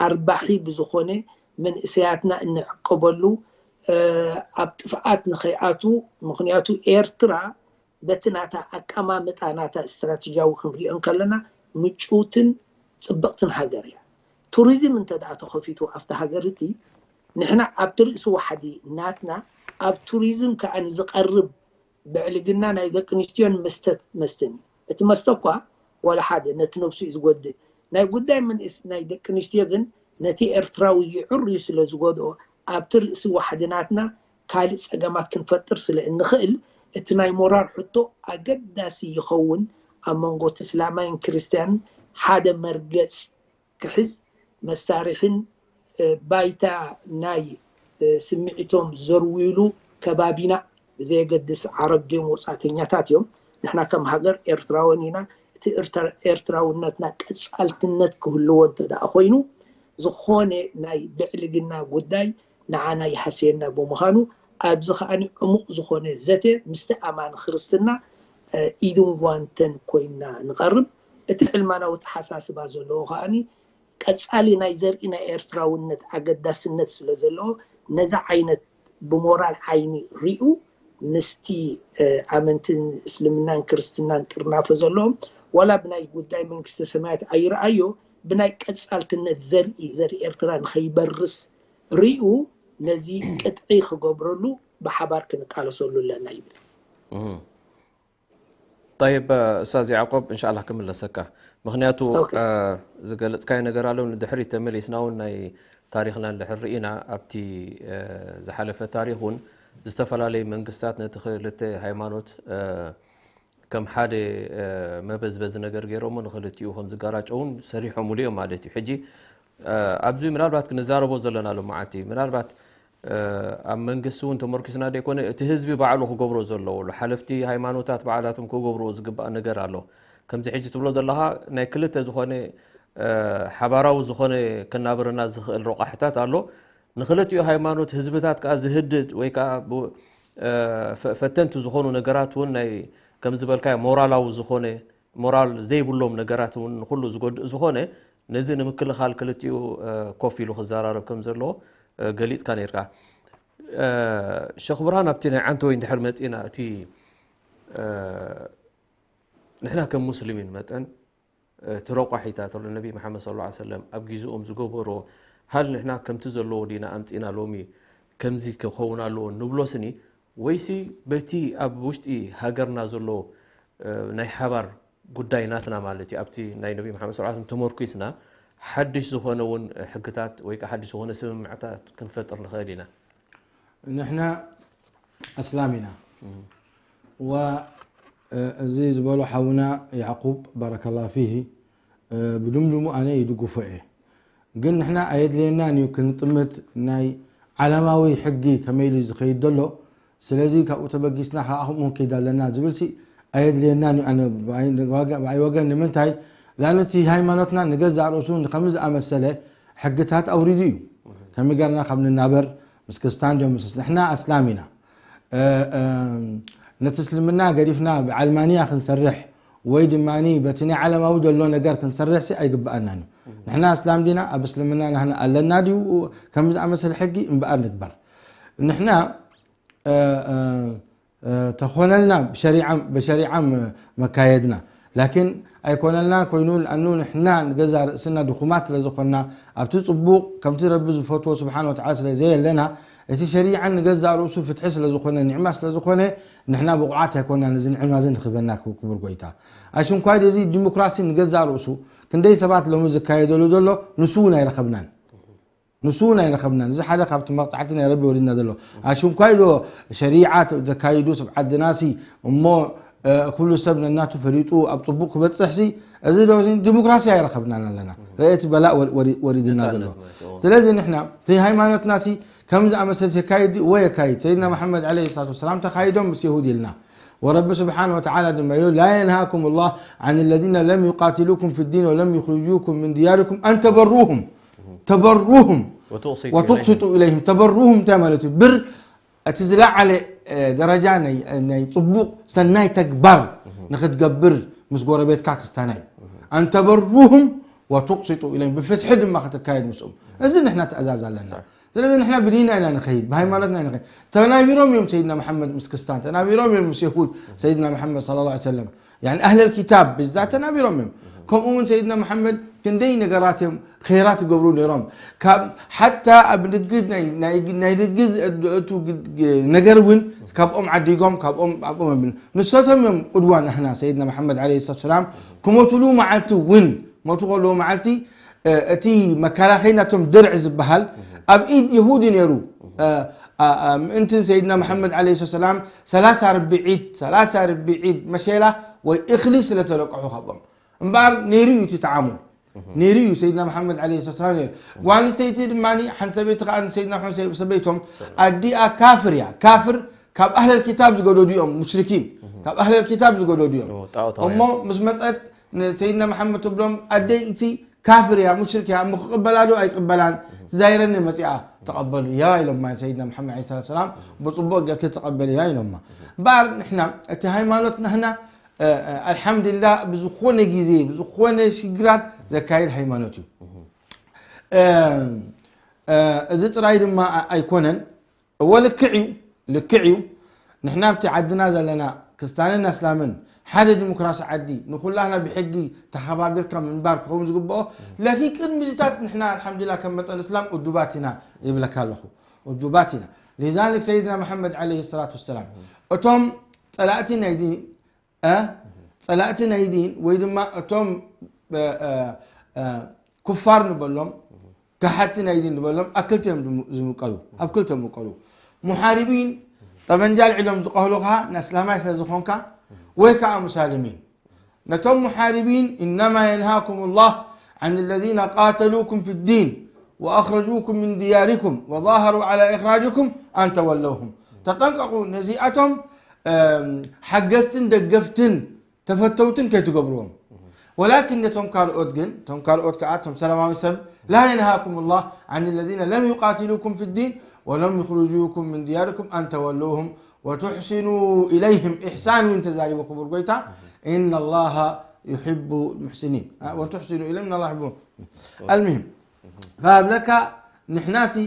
ኣርባሒ ብዝኾነ መንእሰያትና እንዕቀበሉ ኣብ ጥፍኣት ንኸይኣቱ። ምክንያቱ ኤርትራ በቲ ናታ ኣቀማምጣ ናታ ስትራቴጂያዊ ክንሪኦ እንከለና ምጭውትን ፅብቕትን ሃገር እያ። ቱሪዝም እንተ ደኣ ተኸፊቱ ኣብቲ ሃገር እቲ ንሕና ኣብቲ ርእሲ ዋሕዲ ናትና ኣብ ቱሪዝም ከዓ ንዝቐርብ ብዕልግና ናይ ደቂ ኣንስትዮን መስተ መስተን እዩ። እቲ መስተ እኳ ዋላ ሓደ ነቲ ነብሱ እዩ ዝጎድእ። ናይ ጉዳይ መንእስ ናይ ደቂ ኣንስትዮ ግን ነቲ ኤርትራዊ ይዕርዩ ስለ ዝጎድኦ ኣብቲ ርእሲ ዋሕዲ ናትና ካልእ ጸገማት ክንፈጥር ስለ እንኽእል እቲ ናይ ሞራል ሕቶ ኣገዳሲ ይኸውን። ኣብ መንጎ እቲ እስላማይን ክርስትያንን ሓደ መርገጽ ክሕዝ መሳርሕን ባይታ ናይ ስምዒቶም ዘርውይሉ ከባቢና ብዘየገድስ ዓረብ ድዮም ወፃእተኛታት እዮም። ንሕና ከም ሃገር ኤርትራውያን ኢና። እቲ ኤርትራውነትና ቀፃልትነት ክህልዎ እንተ ደኣ ኮይኑ ዝኾነ ናይ ብዕልግና ጉዳይ ንዓና ይሃስየና ብምዃኑ ኣብዚ ከዓኒ ዕሙቕ ዝኾነ ዘተ ምስቲ ኣማኒ ክርስትና ኢድን ጓንተን ኮይና ንቐርብ። እቲ ዕልማናዊ ተሓሳስባ ዘለዎ ከዓኒ ቀፃሊ ናይ ዘርኢ ናይ ኤርትራውነት ኣገዳስነት ስለ ዘለዎ ነዚ ዓይነት ብሞራል ዓይኒ ሪኡ ምስቲ ኣመንትን እስልምናን ክርስትናን ጥርናፈ ዘለዎም ዋላ ብናይ ጉዳይ መንግስተ ሰማያት ኣይረኣዮ ብናይ ቀፃልትነት ዘርኢ ዘርኢ ኤርትራ ንኸይበርስ ሪኡ ነዚ ቅጥዒ ክገብረሉ ብሓባር ክንቃለሰሉ ኣለና ይብል። طيب استاذ يعقوب ان شاء الله ክምለሰካ ምክንያቱ ዝገለፅካዮ ነገር ኣሎ ንድሕሪት ተመሊስና እውን ናይ ታሪክና እንድሕር ርኢና ኣብቲ ዝሓለፈ ታሪክ እውን ዝተፈላለዩ መንግስታት ነቲ ክልተ ሃይማኖት ከም ሓደ መበዝበዚ ነገር ገይሮሞ ንክልቲኡ ከም ዝጋራጨውን ሰሪሖምሉ እዮም ማለት እዩ። ሕጂ ኣብዚ ምናልባት ክንዛረቦ ዘለና ሎማዓንቲ ምናልባት ኣብ መንግስቲ እውን ተመርኪስና ዘይኮነ እቲ ህዝቢ ባዕሉ ክገብሮ ዘለዎ ሓለፍቲ ሃይማኖታት ባዕላቶም ክገብርዎ ዝግባእ ነገር ኣሎ። ከምዚ ሕጂ ትብሎ ዘለኻ ናይ ክልተ ዝኾነ ሓባራዊ ዝኾነ ክናብረና ዝኽእል ረቋሕታት ኣሎ። ንክልቲኡ ሃይማኖት ህዝብታት ከዓ ዝህድድ ወይ ከዓ ፈተንቲ ዝኾኑ ነገራት እውን ናይ ከም ዝበልካ ሞራላዊ ዝኾነ ሞራል ዘይብሎም ነገራት እውን ንኩሉ ዝጎድእ ዝኾነ ነዚ ንምክልኻል ክልቲኡ ኮፍ ኢሉ ክዘራረብ ከም ዘለዎ ገሊፅካ ነርካ። ሸኽ ብርሃን ኣብቲ ናይ ዓንተ ወይ እንድሕር መፂና እቲ ንሕና ከም ሙስሊሚን መጠን እቲ ረቋሒታት ነቢ መሓመድ صلى الله عليه وسلم ኣብ ግዜኦም ዝገበሮ ሃል ንሕና ከምቲ ዘለዎ ዲና ኣምፂና ሎሚ ከምዚ ክኸውን ኣለዎ ንብሎ ስኒ ወይሲ በቲ ኣብ ውሽጢ ሃገርና ዘሎ ናይ ሓባር ጉዳይ ናትና ማለት እዩ ኣብቲ ናይ ነቢ መሓመድ صلى الله عليه وسلم ተመርኩስና ሓድሽ ዝኾነ እውን ሕግታት ወይ ከዓ ሓድሽ ዝኾነ ስምምዕታት ክንፈጥር ንኽእል ኢና። ንሕና ኣስላም ኢና። ወእዚ ዝበሎ ሓውና ያዕቁብ ባረከላሁ ፊሂ ብድምድሙ ኣነ ይድግፎ እየ። ግን ንሕና ኣየድልየናን እዩ ክንጥምት ናይ ዓለማዊ ሕጊ ከመይ ኢሉ ዝኸይድ ዘሎ። ስለዚ ካብኡ ተበጊስና ከዓ ከምኡ ክንከይድ ኣለና ዝብል ሲ ኣየድልየናን እዩ። ኣነ ብኣይ ወገን ንምንታይ ላኑ እቲ ሃይማኖትና ንገዛእ ርእሱ ንከምዚ ዝኣመሰለ ሕግታት ኣውሪዱ እዩ። ከመይ ገርና ካብ ንናበር ምስ ክርስታን ድዮም ምስ ንሕና ኣስላም ኢና። ነቲ እስልምና ገዲፍና ብዓልማንያ ክንሰርሕ ወይ ድማ በቲ ናይ ዓለማዊ ዘሎ ነገር ክንሰርሕ ሲ ኣይግብኣናን እዩ። ንሕና ኣስላም ዲና ኣብ እስልምና ናህና ኣለና ድዩ ከምዚ ዝኣመሰለ ሕጊ እምበኣር ንግበር። ንሕና ተኾነልና ብሸሪዓ መካየድና ላኪን ኣይኮነልና ኮይኑ ኣኑ ንሕና ንገዛ ርእስና ድኹማት ስለ ዝኾንና ኣብቲ ፅቡቕ ከምቲ ረቢ ዝፈትዎ ስብሓን ወተዓላ ስለ ዘየለና እቲ ሸሪዓ ንገዛ ርእሱ ፍትሒ ስለ ዝኾነ ኒዕማ ስለ ዝኾነ ንሕና ብቑዓት ኣይኮና ነዚ ንዕማ እዚ ንክበና ክቡር ጎይታ ኣሽንኳይ እዚ ዲሞክራሲ ንገዛ ርእሱ ክንደይ ሰባት ሎሚ ዝካየደሉ ዘሎ ንሱ እውን ኣይረኸብናን ንሱ እውን ኣይረኸብናን። እዚ ሓደ ካብቲ መቕፃዕቲ ናይ ረቢ ወሪድና ዘሎ። ኣሽንኳይ ዶ ሸሪዓ ዘካይዱ ሰብ ዓድናሲ እሞ ኩሉ ሰብ ነናቱ ፈሊጡ ኣብ ፅቡቕ ክበፅሕሲ እዚ ዶ ዲሞክራሲ ኣይረኸብናን ኣለና። ርእቲ በላእ ወሪድና ዘሎ። ስለዚ ንሕና እቲ ሃይማኖትናሲ ከም ዝኣመሰል የካይድ ወይ የካይድ ሰይድና መሓመድ ዓለይሂ ሰላቱ ወሰላም ተኻይዶም ምስ የሁድ ኢልና ወረቢ ስብሓን ወተዓላ ድማ ኢሉ ላ የንሃኩም ላህ ዓን ለዚነ ለም ዩቃትሉኩም ፊ ዲን ወለም ዩኽርጁኩም ምን ድያሪኩም ኣን ተበሩሁም ተበሩሁም ወቱቅሲጡ ኢለይህም ተበሩሁም እንታይ ማለት እዩ ብር እቲ ዝለዓለ ደረጃ ናይ ፅቡቅ ሰናይ ተግባር ንክትገብር ምስ ጎረቤትካ ክስታና እዩ ኣንተበሩሁም ወቱቅሲጡ ኢለይህም ብፍትሒ ድማ ክትካየድ ምስኦም እዚ ንሕና ትእዛዝ ኣለና ስለዚ ንሕና ብዲና ኢና ንኸይድ ብሃይማኖትና ኢና ንኸይድ ተናቢሮም እዮም ሰይድና መሓመድ ምስ ክስታን ተናቢሮም እዮም ምስ የሁድ ሰይድና መሓመድ صلى الله عليه وسلم يعني أهل الكتاب بالذات ተናቢሮም እዮም ከምኡ እውን ሰይድና መሓመድ ክንደይ ነገራት እዮም ኸይራት ይገብሩ ነይሮም ካብ ሓታ ኣብ ንግድ ናይ ንግድ እቱ ነገር እውን ካብኦም ዓዲጎም ካብኦም ኣብኦም ኣብን ንሰቶም እዮም ቁድዋ ናህና ሰይድና መሓመድ ለ ሰላት ሰላም ክሞትሉ መዓልቲ እውን ሞቱ ከለዎ መዓልቲ እቲ መከላኸይ ናቶም ድርዕ ዝበሃል ኣብ ኢድ ይሁዲ ነይሩ ምእንትን ሰይድና መሓመድ ለ ሰላም ሰላሳ ርብዒት ሰላሳ ርብዒት መሸላ ወይ እኽሊ ስለ ተለቅሑ ካብኦም እምበኣር ነይሩ እዩ እቲ ተዓሙል ነይሩ እዩ ሰይድና መሓመድ ለ ሰላም ነይሩ ጓል ኣንስተይቲ ድማ ሓንቲ ሰበይቲ ከዓ ሰይድና ሰበይቶም ኣዲኣ ካፍር እያ ካፍር ካብ ኣህለል ኪታብ ዝገደዱ እዮም ሙሽሪኪን ካብ ኣህለል ኪታብ ዝገደዱ እዮም እሞ ምስ መፀት ንሰይድና መሓመድ ትብሎም ኣደይ እቲ ካፍር እያ ሙሽሪክ እያ እሞ ክቕበላ ዶ ኣይቅበላን ትዛይረኒ መፂኣ ተቐበሉ ያ ኢሎም ማለት ሰይድና መሓመድ ለ ሰላም ብፅቡቅ ገርክ ተቐበል እያ ኢሎማ እምበኣር ንሕና እቲ ሃይማኖት ናህና ኣልሓምዱሊላህ ብዝኾነ ግዜ ብዝኾነ ሽግራት ዘካይድ ሃይማኖት እዩ እዚ ጥራይ ድማ ኣይኮነን እወ ልክዕ እዩ ልክዕ እዩ ንሕና ኣብቲ ዓድና ዘለና ክስታንን ኣስላምን ሓደ ዲሞክራሲ ዓዲ ንኩላህና ብሕጊ ተኸባቢርካ ምንባር ክኸውን ዝግብኦ ለኪ ቅድሚ ዝታት ንሕና ኣልሓምዱላ ከም መጠን እስላም እዱባት ኢና ይብለካ ኣለኹ እዱባት ኢና ሊዛሊክ ሰይድና መሓመድ ዓለይሂ ሰላቱ ወሰላም እቶም ፀላእቲ ናይ ዲን እ ፀላእቲ ናይ ዲን ወይ ድማ እቶም ኩፋር ንበሎም ካሓድቲ ናይ ዲን ንበሎም ኣብ ክልተ እዮም ዝምቀሉ ኣብ ክልተ ይምቀሉ ሙሓሪቢን ጠበንጃ ኣልዒሎም ዝቀህሉኻ ንኣስላማይ ስለ ዝኾንካ ወይ ከዓ ሙሳልሚን። ነቶም ሙሓርቢን፣ إنما ينهاكم الله عن الذين قاتلوكم في الدين وأخرجوكم من دياركم وظاهروا على إخراجكم أن تولوهم. ተጠንቀቑ፣ ነዚኣቶም እም፣ ሓገዝትን ደገፍትን ተፈተውትን ከይትገብርዎም። ወላኪን ነቶም ካልኦት ግን፣ እቶም ካልኦት ከዓ፣ እቶም ሰላማዊ ሰብ፣ لا ينهاكم الله عن الذين لم يقاتلوكم في الدين ولم يخرجوكم من دياركم أن تولوهم وتحسنوا إليهم إحسان من تزاريب كبر قويتا إن الله يحب المحسنين. أه، وتحسنوا إليهم إن الله يحب المحسنين. المهم، فابلكا نحناسي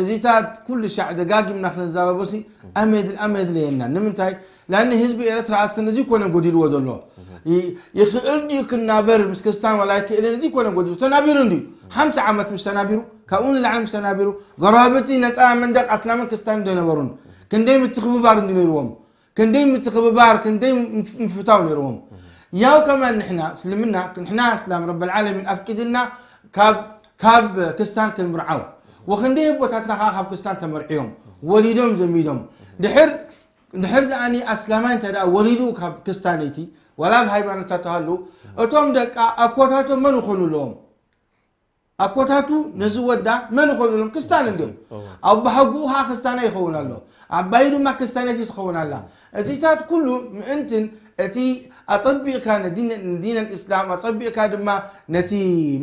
እዚታት ኩሉ ሻዕ ደጋጊምና ክንዛረቦሲ ኣመድል ኣመድል የና ንምንታይ ላኒ ህዝቢ ኤርትራ ኣስን እዚ ኮነ ጎዲልዎ ዘሎ ይኽእል ድዩ ክናበር ምስ ክስታን ዋላ ኣይክእልን እዚ ኮነ ጎዲሉ ተናቢሩ እንድዩ ሓምሳ ዓመት ምስ ተናቢሩ ካብኡ ንላዕሊ ምስ ተናቢሩ ጎረባብቲ ነፃ መንደቅ ኣስላምን ክስታን እንደነበሩን ክንደይ ምትኽብባር እንዲ ነይርዎም ክንደይ ምትኽብባር ክንደይ ምፍታው ነይርዎም ያው ከማን ንሕና እስልምና ንሕና እስላም ረብ ዓለሚን ኣፍቂድልና ካብ ካብ ክስታን ክንምርዓው ወክንደይ ኣቦታትና ከዓ ካብ ክስታን ተመርዕዮም ወሊዶም ዘሚዶም ድሕር ድሕር ደኣኒ ኣስላማይ እንተ ደኣ ወሊዱ ካብ ክስታነይቲ ወላ ኣብ ሃይማኖታ ተሃሉ እቶም ደቃ ኣኮታቶም መን ይኾኑ ኣለዎም ኣኮታቱ ነዚ ወዳ መን ይኾኑ ኣለዎም ክስታን እንዲዮም ኣቦሓጉኡ ከዓ ክስታና ይኸውን ኣሎ ኣባይ ድማ ክስታነይቲ ትኸውን ኣላ እዚታት ኩሉ ምእንትን እቲ ኣጸቢቕካ ንዲን እስላም ኣጸቢቕካ ድማ ነቲ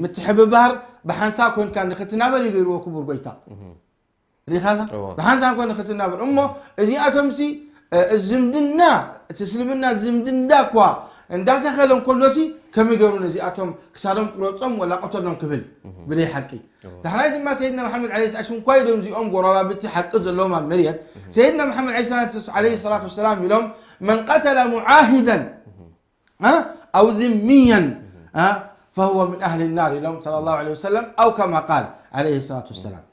ምትሕብባር ብሓንሳብ ኮንካ ንክትናበር ይገይርዎ ክቡር ጎይታ ሪኻና ብሓንሳብ ኮን ንክትናበር እሞ እዚኣቶም ሲ ዝምድና እቲ እስልምና ዝምድና እኳ እንዳተኸለ እንከሎሲ ከመይ ገሩ ነዚኣቶም ክሳዶም ቁረጾም ወላ ቅተሎም ክብል ብለይ ሓቂ ዳሕራይ ድማ ሰይድና መሓመድ ዓለ ሰላም ሽንኳይ ዶም እዚኦም ጎረባብቲ ሓቂ ዘለዎም ኣብ መርየት ሰይድና መሓመድ ዓለ ሰላቱ ወሰላም ኢሎም መን ቀተለ ሙዓሂደን ኣው ዝምያን فهو من أهل النار ኢሎም صلى الله عليه وسلم أو كما قال عليه الصلاة والسلام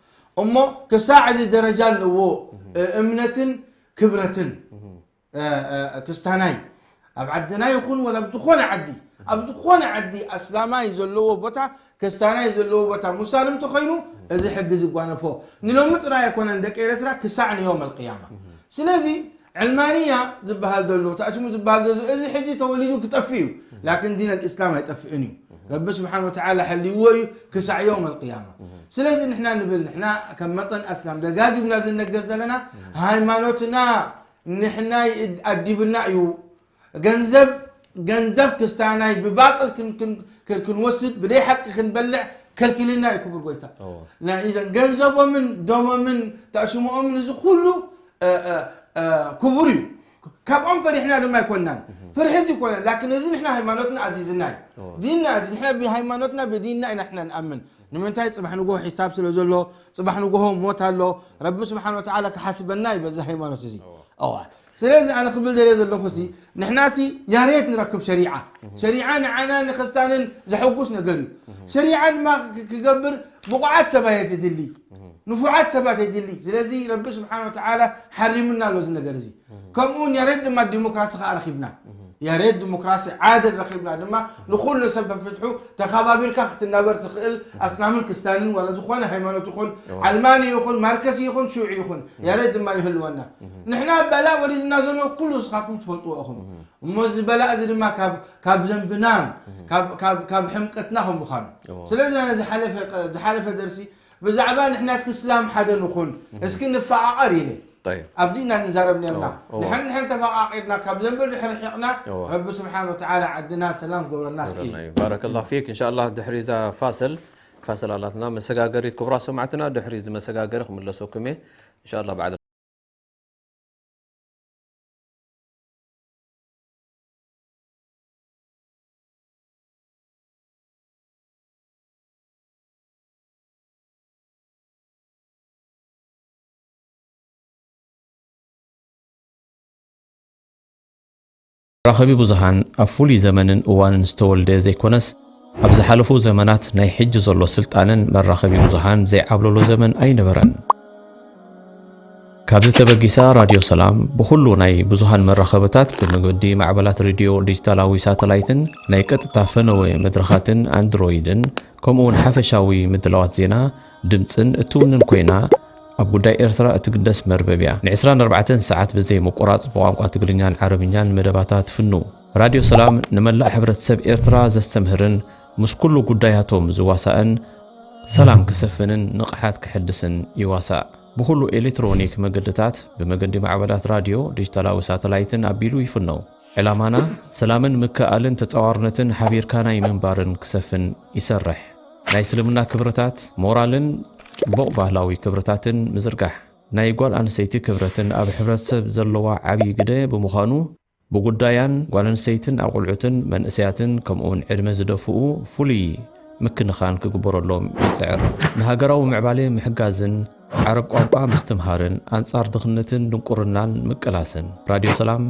እሞ ክሳዕ እዚ ደረጃ ኣለዎ እምነትን ክብረትን ክስታናይ ኣብ ዓድና ይኹን ወላ ኣብ ዝኾነ ዓዲ ኣብ ዝኾነ ዓዲ ኣስላማይ ዘለዎ ቦታ ክስታናይ ዘለዎ ቦታ ሙሳልም ተኾይኑ እዚ ሕጊ ዝጓነፎ ንሎሚ ጥራይ ኣይኮነን ደቂ ኤርትራ ክሳዕ ንዮም ኣልቅያማ ስለዚ ዕልማንያ ዝበሃል ዘሎ ተኣሽሙ ዝበሃል ዘሎ እዚ ሕጂ ተወሊዱ ክጠፍእ እዩ ላኪን ዲን ኣልእስላም ኣይጠፍእን እዩ ረቢ ስብሓን ወተዓላ ሕልይዎ እዩ ክሳዕ ዮም ኣልቅያማ ስለዚ ንሕና ንብል ንሕና ከም መጠን ኣስላም ደጋጊምና ዝነገር ዘለና ሃይማኖትና ንሕና ኣዲብና እዩ ገንዘብ ገንዘብ ክስታናይ ብባጥል ክንወስድ ብደይ ሓቂ ክንበልዕ ከልኪልና እዩ ክቡር ጎይታ ኢዘን ገንዘቦምን ደሞምን ተእሽሞኦምን እዚ ኩሉ ክቡር እዩ ካብኦም ፈሪሕና ድማ ኣይኮናን ፍርሒ እዚ ይኮነ ላኪን እዚ ንሕና ሃይማኖትና ኣዚዝና እዩ ዲንና እዚ ንሕና ብሃይማኖትና ብዲንና ኢና ንሕና ንኣምን ንምንታይ ፅባሕ ንጎሆ ሒሳብ ስለ ዘሎ ፅባሕ ንጎሆ ሞት ኣሎ ረቢ ስብሓን ወተዓላ ክሓስበና እዩ በዚ ሃይማኖት እዚ እዋ ስለዚ ኣነ ክብል ደልየ ዘለኹ ሲ ንሕናሲ ያሬት ንረክብ ሸሪዓ ሸሪዓ ንዓና ንክስታንን ዘሐጉስ ነገር እዩ ሸሪዓ ድማ ክገብር ብቑዓት ሰባት የድሊ ንፉዓት ሰባት የድሊ ስለዚ ረቢ ስብሓን ወተዓላ ሓሪሙና ኣሎ እዚ ነገር እዚ ከምኡውን ያሬት ድማ ዲሞክራሲ ከዓ ረኪብና ያሬት ዲሞክራሲ ዓደል ረኪብና ድማ ንኩሉ ሰብ በፍትሑ ተከባቢርካ ክትናበር ትክእል ኣስላምን ክስታንን ዋላ ዝኮነ ሃይማኖት ይኹን ዓልማኒ ይኹን ማርከሲ ይኹን ሽውዒ ይኹን ያሬት ድማ ይህልወና ንሕና በላእ ወሊድና ዘሎ ኩሉ ንስኻትኩም ትፈልጥዎ ኢኹም እሞ እዚ በላእ እዚ ድማ ካብ ዘንብናን ካብ ሕምቀትና ከም ምዃኑ ስለዚ ዝሓለፈ ደርሲ ብዛዕባ ንሕና እስኪ እስላም ሓደ ንኹን እስኪ ንፈቓቐር ኢለ ኣብዚእና ንዛረብ ነርና ንሕን ንሕን ተፈቓቒርና ካብ ዘንብል ድሕሪ ርሒቕና ረቢ ስብሓን ወተዓላ ዓድና ሰላም ክገብረና ክእል እዩ ባረከላ ፊክ እንሻላ ድሕሪ እዛ ፋሰል ፋሰል ኣላትና መሰጋገሪት ክቡራት ሰማዕትና ድሕሪ እዚ መሰጋገሪ ክምለሰኩም እየ እንሻላ ባዕድ መራኸቢ ብዙሃን ኣብ ፍሉይ ዘመንን እዋንን ዝተወልደ ዘይኮነስ፣ ኣብ ዝሓለፉ ዘመናት ናይ ሕጂ ዘሎ ስልጣነን መራኸቢ ብዙሃን ዘይዓብለሎ ዘመን ኣይነበረን። ካብዚ ተበጊሳ ራድዮ ሰላም ብኹሉ ናይ ብዙሃን መራኸብታት ብመገዲ ማዕበላት ሬድዮ ዲጂታላዊ ሳተላይትን ናይ ቀጥታ ፈነወ መድረኻትን ኣንድሮይድን ከምኡውን ሓፈሻዊ ምድላዋት ዜና፣ ድምጽን እትውንን ኮይና፣ ኣብ ጉዳይ ኤርትራ እትግደስ መርበብ እያ። ን24 ሰዓት ብዘይ ምቁራጽ ብቋንቋ ትግርኛን ዓረብኛን መደባታ ትፍኑ። ራድዮ ሰላም ንመላእ ሕብረተሰብ ኤርትራ ዘስተምህርን ምስ ኩሉ ጉዳያቶም ዝዋሳእን ሰላም ክሰፍንን ንቕሓት ክሕድስን ይዋሳእ። ብኹሉ ኤሌክትሮኒክ መገድታት ብመገዲ ማዕበላት ራድዮ፣ ዲጂታላዊ ሳተላይትን ኣቢሉ ይፍነው። ዕላማና ሰላምን ምክእኣልን ተጻዋርነትን ሓቢርካ ናይ ምንባርን ክሰፍን ይሰርሕ። ናይ እስልምና ክብርታት፣ ሞራልን ጽቡቕ ባህላዊ ክብርታትን ምዝርጋሕ። ናይ ጓል ኣንስተይቲ ክብረትን ኣብ ሕብረተሰብ ዘለዋ ዓብዪ ግደ ብምዃኑ፣ ብጉዳያን ጓል ኣንስተይትን ኣቑልዑትን መንእሰያትን ከምኡውን ዕድመ ዝደፍኡ ፍሉይ ምክንኻን ክግበረሎም ይጽዕር። ንሃገራዊ ምዕባሌ ምሕጋዝን ዓረብ ቋንቋ ምስትምሃርን ኣንጻር ድኽነትን ድንቁርናን ምቅላስን። ራድዮ ሰላም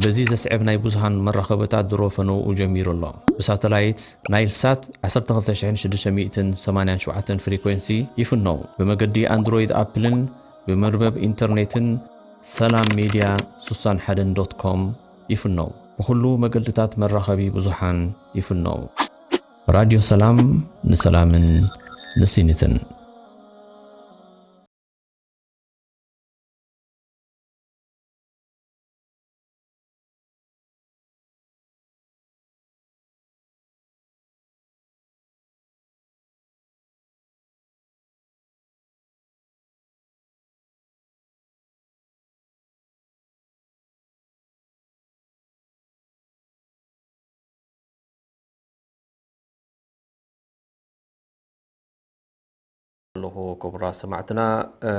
በዚ ዘስዕብ ናይ ብዙሃን መራኸብታት ድሮ ፈነውኡ ጀሚሩ ኣሎ። ብሳተላይት ናይል ሳት 12687 ፍሪኩዌንሲ ይፍነው። ብመገዲ ኣንድሮይድ ኣፕልን ብመርበብ ኢንተርኔትን ሰላም ሜድያ 61 ዶት ኮም ይፍነው። ብኹሉ መገድታት መራኸቢ ብዙሃን ይፍነው። ራድዮ ሰላም፣ ንሰላምን ንስኒትን። ኣለኹ ክቡራት ሰማዕትና። እ፣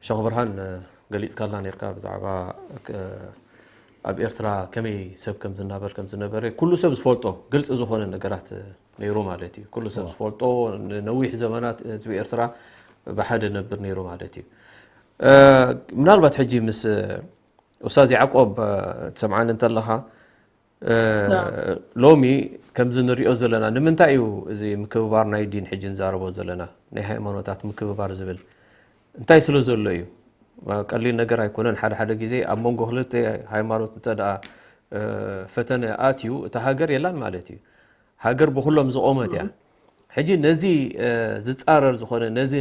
ሸኽ ብርሃን፣ እ፣ ገሊጽካልና ነርካ ብዛዕባ፣ እ፣ ኣብ ኤርትራ ከመይ ሰብ ከም ዝናበር ከም ዝነበረ ኩሉ ሰብ ዝፈልጦ ግልጺ ዝኾነ ነገራት፣ እ፣ ነይሩ ማለት እዩ። ኩሉ ሰብ ዝፈልጦ፣ ንነዊሕ ዘመናት ህዝቢ ኤርትራ ብሓደ ነብር ነይሩ ማለት እዩ። እ፣ ምናልባት ሕጂ ምስ ኡስታዝ ያዕቆብ፣ እ፣ ትሰምዓኒ እንተለኻ፣ እ፣ ሎሚ ከምዚ ንሪኦ ዘለና፣ ንምንታይ እዩ እዚ ምክብባር ናይ ዲን ሕጂ ንዛረቦ ዘለና? ናይ ሃይማኖታት ምክብባር ዝብል እንታይ ስለ ዘሎ እዩ? ቀሊል ነገር ኣይኮነን። ሓደ ሓደ ግዜ ኣብ መንጎ ክልተ ሃይማኖት እንተ ደኣ፣ እ፣ ፈተነ ኣትዩ፣ እታ ሃገር የላን ማለት እዩ። ሃገር ብኹሎም ዝቖመት እያ። ሕጂ ነዚ፣ እ፣ ዝጻረር ዝኾነ፣ ነዚ፣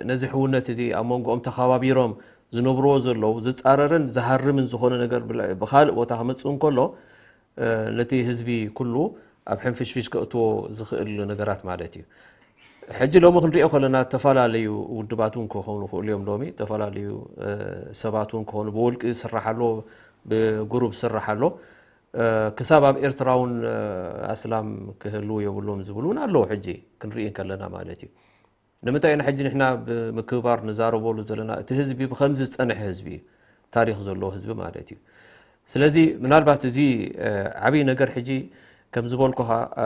ነዚ ሕውነት እዚ ኣብ መንጎኦም ተኸባቢሮም ዝነብርዎ ዘለዉ ዝጻረርን ዝሃርምን ዝኾነ ነገር ብላ-፣ ብኻልእ ቦታ ክመጽእ እንከሎ፣ እ፣ ነቲ ህዝቢ ኩሉ ኣብ ሕንፍሽፍሽ ከእትዎ ዝኽእል ነገራት ማለት እዩ። ሕጂ ሎሚ ክንሪኦ ከለና፣ ዝተፈላለዩ ውድባት እውን ክኾኑ ይኽእሉ እዮም። ሎሚ ዝተፈላለዩ፣ እ፣ ሰባት እውን ክኾኑ፣ ብውልቂ ዝስራሕ ኣሎ፣ ብጉሩብ ዝስራሕ ኣሎ። እ፣ ክሳብ ኣብ ኤርትራ እውን፣ እ፣ ኣስላም ክህልዉ የብሎም ዝብሉ እውን ኣለዉ። ሕጂ ክንርኢ ከለና ማለት እዩ። ንምንታይ ኢና ሕጂ ንሕና ብምክብባር ንዛረበሉ ዘለና? እቲ ህዝቢ ብኸምዚ ዝጸንሐ ህዝቢ እዩ፣ ታሪኽ ዘለዎ ህዝቢ ማለት እዩ። ስለዚ ምናልባት እዚ፣ እ፣ ዓብዪ ነገር ሕጂ ከም ዝበልኩኻ፣ እ፣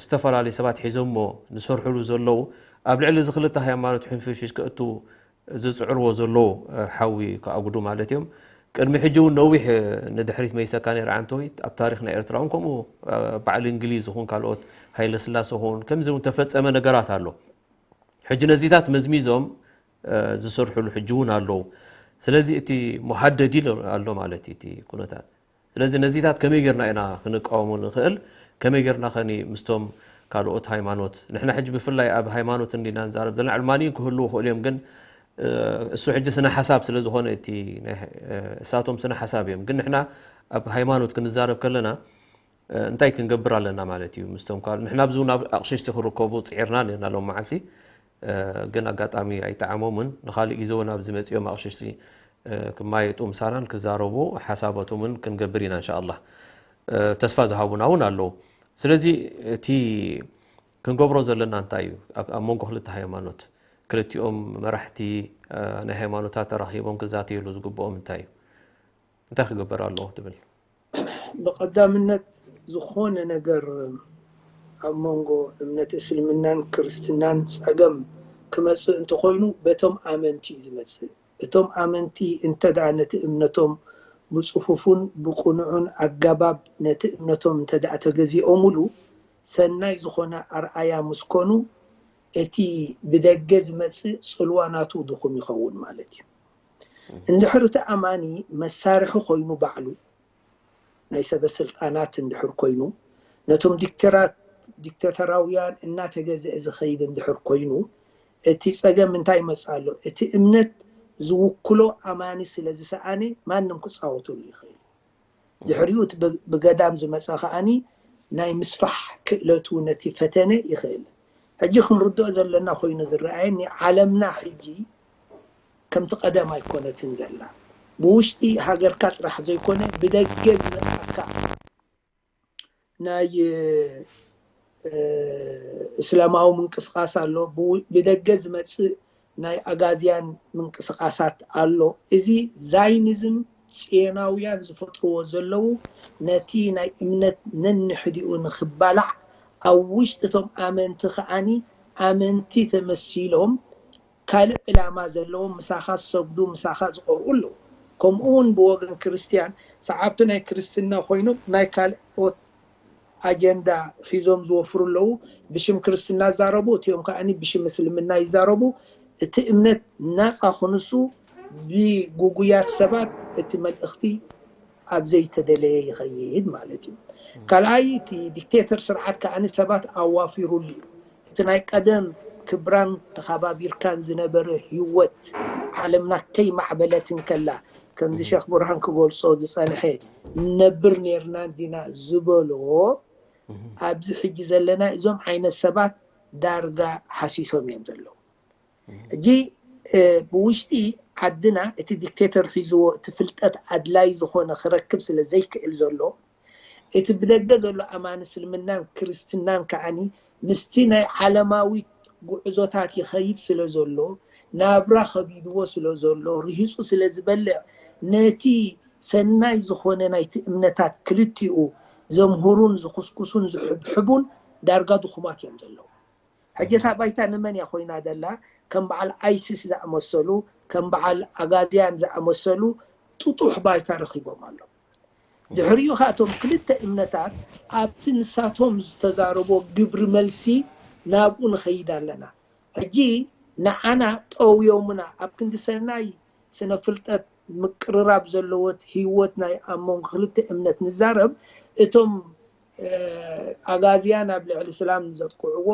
ዝተፈላለዩ ሰባት ሒዞሞ ዝሰርሕሉ ዘለዉ፣ ኣብ ልዕሊ እዚ ክልተ ሃይማኖት ሕንፍሽፍሽ ከእቱ ዝጽዕርዎ ዘለዉ፣ እ፣ ሓዊ ክኣጉዱ ማለት እዮም። ቅድሚ ሕጂ እውን ነዊሕ፣ እ፣ ንድሕሪት መይሰካ ነይረ ዓንተወይት፣ ኣብ ታሪኽ ናይ ኤርትራ እውን ከምኡ፣ እ፣ በዓል እንግሊዝ ይኹን ካልኦት ሃይለ ስላሴ ይኹን ከምዚ እውን ተፈጸመ ነገራት ኣሎ። ሕጂ ነዚታት መዝሚዞም፣ እ፣ ዝሰርሕሉ ሕጂ እውን ኣለዉ። ስለዚ እቲ መሃደዲ ኣሎ ማለት እዩ እቲ ኩነታት። ስለዚ ነዚታት ከመይ ጌርና ኢና ክንቃወሞ ንኽእል? ከመይ ጌርና ኸኒ ምስቶም ካልኦት ሃይማኖት? ንሕና ሕጂ ብፍላይ ኣብ ሃይማኖት እንዲና ንዛረብ ዘለና፣ ዕልማንይን ክህልዉ ይኽእሉ እዮም፣ ግን፣ እ፣ እሱ ሕጂ ስነ ሓሳብ ስለ ዝኾነ እቲ ናይ፣ እ፣ እሳቶም ስነ ሓሳብ እዮም። ግን ንሕና ኣብ ሃይማኖት ክንዛረብ ከለና፣ እ፣ እንታይ ክንገብር ኣለና ማለት እዩ? ምስቶም ካልእ ንሕና ኣብዚ እውን ኣብ ኣቕሽሽቲ ክርከቡ ጽዒርና ነርና ሎም መዓልቲ፣ እ፣ ግን ኣጋጣሚ ኣይጠዓሞምን። ንኻልእ ግዜ እውን ኣብዚ መጺኦም ኣቕሽሽቲ፣ እ፣ ክማየጡ ምሳናን ክዛረቡ ሓሳባቶምን ክንገብር ኢና እንሻኣላህ። እ፣ ተስፋ ዝሃቡና እውን ኣለዉ። ስለዚ እቲ ክንገብሮ ዘለና እንታይ እዩ? ኣብ፣ ኣብ መንጎ ክልተ ሃይማኖት ክልቲኦም መራሕቲ፣ እ፣ ናይ ሃይማኖታት ተራኺቦም ክዛተዩሉ ዝግብኦም እንታይ እዩ? እንታይ ክግበር ኣለዎ ትብል? ብቐዳምነት ዝኾነ ነገር ኣብ መንጎ እምነት እስልምናን ክርስትናን ጸገም ክመጽእ እንተኾይኑ በቶም ኣመንቲ እዩ ዝመጽእ። እቶም ኣመንቲ እንተ ደኣ ነቲ እምነቶም ብጽፉፉን ብቕኑዑን ኣገባብ ነቲ እምነቶም እንተ ደኣ ተገዚኦምሉ ሰናይ ዝኾነ ኣርኣያ ምስ ኮኑ እቲ ብደገ ዝመጽእ ጽልዋ ናቱ ድኹም ይኸውን ማለት እዩ። እንድሕር እቲ ኣማኒ መሳርሒ ኮይኑ ባዕሉ ናይ ሰበ ስልጣናት እንድሕር ኮይኑ ነቶም ዲክተራት-፣ ዲክተተራውያን እናተገዘአ ዝኸይድ እንድሕር ኮይኑ እቲ ጸገም እንታይ ይመጽእ ኣሎ? እቲ እምነት ዝውክሎ ኣማኒ ስለ ዝሰኣነ ማንም ክጻወተሉ ይኽእል። ድሕሪኡ እቲ ብ- ብገዳም ዝመጸ ከኣኒ ናይ ምስፋሕ ክእለቱ ነቲ ፈተነ ይኽእል። ሕጂ ክንርድኦ ዘለና ኮይኑ ዝረኣየኒ ዓለምና ሕጂ ከምቲ ቀደም ኣይኮነትን ዘላ። ብውሽጢ ሃገርካ ጥራሕ ዘይኮነ ብደገ ዝመጻካ ናይ እስላማዊ ምንቅስቃስ ኣሎ። ብደገ ዝመፅእ ናይ ኣጋዝያን ምንቅስቃሳት ኣሎ። እዚ ዛይኒዝም ፅዮናውያን ዝፈጥርዎ ዘለዉ ነቲ ናይ እምነት ነንሕዲኡ ንክባላዕ ኣብ ውሽጢ እቶም ኣመንቲ ከዓኒ ኣመንቲ ተመሲሎም ካልእ ዕላማ ዘለዎም ምሳኻ ዝሰግዱ ምሳኻ ዝቐርኡ ኣለዉ። ከምኡ እውን ብወገን ክርስትያን ሰዓብቲ ናይ ክርስትና ኮይኖም ናይ ካልኦት ኣጀንዳ ሒዞም ዝወፍሩ ኣለዉ። ብሽም ክርስትና ይዛረቡ፣ እቲኦም ከዓኒ ብሽም እስልምና ይዛረቡ። እቲ እምነት ናፃ ክንሱ ብጉጉያት ሰባት እቲ መልእኽቲ ኣብ ዘይተደለየ ይኸይድ ማለት እዩ። ካልኣይ እቲ ዲክቴተር ስርዓት ከዓኒ ሰባት ኣዋፊሩሉ እዩ። እቲ ናይ ቀደም ክብራን ተኸባቢርካን ዝነበረ ህይወት ዓለምና ከይማዕበለት እንከላ ከምዚ ሸክ ብርሃን ክገልጾ ዝጸንሐ ንነብር ኔርና እንዲና ዝበሎ ኣብዚ ሕጂ ዘለና እዞም ዓይነት ሰባት ዳርጋ ሓሲሶም እዮም ዘለዉ። ሕጂ ብውሽጢ ዓድና እቲ ዲክቴተር ሒዝዎ እቲ ፍልጠት ኣድላይ ዝኾነ ክረክብ ስለ ዘይክእል ዘሎ እቲ ብደገ ዘሎ ኣማኒ እስልምናን ክርስትናን ከዓኒ ምስቲ ናይ ዓለማዊ ጉዕዞታት ይኸይድ ስለ ዘሎ ናብራ ከቢድዎ ስለ ዘሎ ርሂፁ ስለ ዝበልዕ ነቲ ሰናይ ዝኾነ ናይቲ እምነታት ክልቲኡ ዘምህሩን ዝኹስኩሱን ዝሕብሕቡን ዳርጋ ድኹማት እዮም ዘለዉ። ሕጂ እታ ባይታ ንመን እያ ኮይና ዘላ? ከም በዓል ኣይሲስ ዝኣመሰሉ ከም በዓል ኣጋዝያን ዝኣመሰሉ ጥጡሕ ባይታ ረኺቦም ኣለዉ። ድሕሪኡ ከኣ እቶም ክልተ እምነታት ኣብቲ ንሳቶም ዝተዛረቦ ግብሪ መልሲ ናብኡ ንኸይድ ኣለና። ሕጂ ንዓና ጠውዮምና ኣብ ክንዲ ሰናይ ስነ ፍልጠት ምቅርራብ ዘለዎት ህይወት ናይ ኣብ መንጎ ክልተ እምነት ንዛረብ እቶም ኣጋዝያን ኣብ ልዕሊ እስላም ዘጥቅዕዎ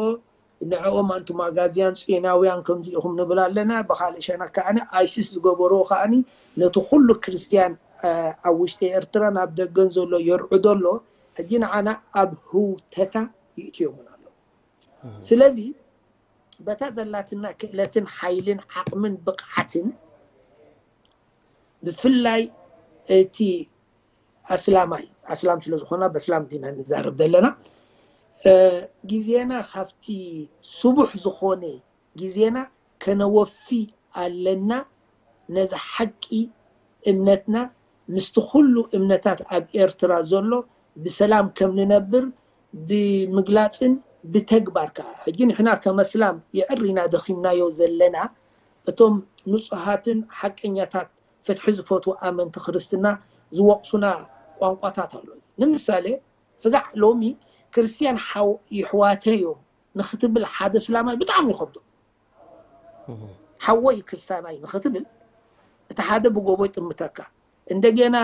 ንዕኦም ኣንቱም ኣጋዝያን ጽዮናውያን ከምዚ ኢኹም ንብል ኣለና። ብኻልእ ሸነኽ ከዓኒ ኣይሲስ ዝገበርዎ ከዓኒ ነቲ ኩሉ ክርስትያን ኣብ ውሽጢ ኤርትራን ኣብ ደገን ዘሎ የርዕዶ ኣሎ። ሕጂ ንዓና ኣብ ህውተታ ይእትዮምን ኣሎ። ስለዚ በታ ዘላትና ክእለትን ሓይልን ዓቕምን ብቕዓትን ብፍላይ እቲ ኣስላማይ ኣስላም ስለ ዝኾና በስላም ዲና ንዛረብ ዘለና ግዜና ካብቲ ስቡሕ ዝኾነ ግዜና ከነወፊ ኣለና። ነዚ ሓቂ እምነትና ምስቲ ኩሉ እምነታት ኣብ ኤርትራ ዘሎ ብሰላም ከም ንነብር ብምግላፅን ብተግባር ከዓ ሕጂ ንሕና ከም ኣስላም የዕሪና ደኺምናዮ ዘለና እቶም ንፁሃትን ሓቀኛታት ፍትሒ ዝፈትዉ ኣመንቲ ክርስትና ዝወቕሱና ቋንቋታት ኣሎ። ንምሳሌ ስጋዕ ሎሚ ክርስትያን ይሕዋተዮም ንክትብል ሓደ ስላማይ ብጣዕሚ ይኸብዶ። ሓወይ ክሳናይ ንክትብል እቲ ሓደ ብጎቦ ይጥምተካ። እንደገና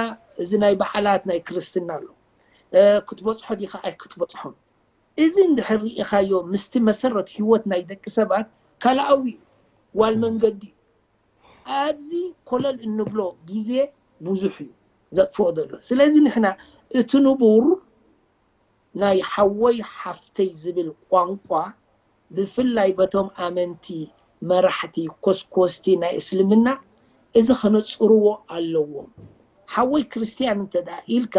እዚ ናይ በዓላት ናይ ክርስትና ኣሎ ክትበፅሖ ዲካ ኣይክትበፅሖን። እዚ እንድሕር ርኢኻዮ ምስቲ መሰረት ህይወት ናይ ደቂ ሰባት ካልኣዊ ዋል መንገዲ ኣብዚ ኮለል እንብሎ ግዜ ብዙሕ እዩ ዘጥፍኦ ዘሎ። ስለዚ ንሕና እቲ ንቡር ናይ ሓወይ ሓፍተይ ዝብል ቋንቋ ብፍላይ በቶም ኣመንቲ መራሕቲ ኮስኮስቲ ናይ እስልምና እዚ ከነፅርዎ ኣለዎም። ሓወይ ክርስትያን እንተ ደኣ ኢልካ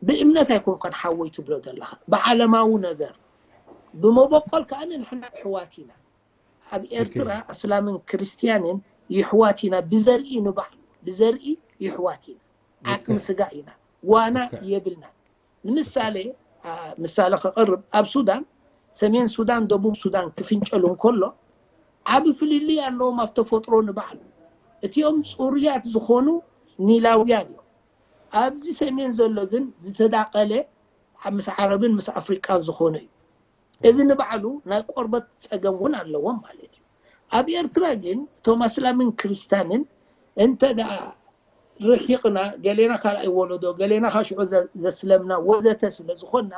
ብእምነት ኣይኮንካን ሓወይ ትብሎ ዘለኻ፣ ብዓለማዊ ነገር። ብመበቆል ከኣ ንሕና ኣሕዋት ኢና። ኣብ ኤርትራ ኣስላምን ክርስትያንን ይሕዋት ኢና። ብዘርኢ ንባዕሉ ብዘርኢ ይሕዋት ኢና። ዓፅሚ ስጋ ኢና። ዋና የብልና። ንምሳሌ ምሳሌ ከቕርብ ኣብ ሱዳን ሰሜን ሱዳን ደቡብ ሱዳን ክፍንጨሉ እንከሎ ዓቢ ፍልልይ ኣለዎም ኣብ ተፈጥሮ ንባዕሉ። እቲኦም ፅሩያት ዝኾኑ ኒላውያን እዮም። ኣብዚ ሰሜን ዘሎ ግን ዝተዳቐለ ምስ ዓረብን ምስ ኣፍሪቃን ዝኾነ እዩ። እዚ ንባዕሉ ናይ ቆርበት ፀገም እውን ኣለዎም ማለት እዩ። ኣብ ኤርትራ ግን እቶም ኣስላምን ክርስታንን እንተ ደኣ ርሒቕና ገሌና ካልኣይ ወለዶ ገሌና ካሽዑ ዘስለምና ወዘተ ስለ ዝኾንና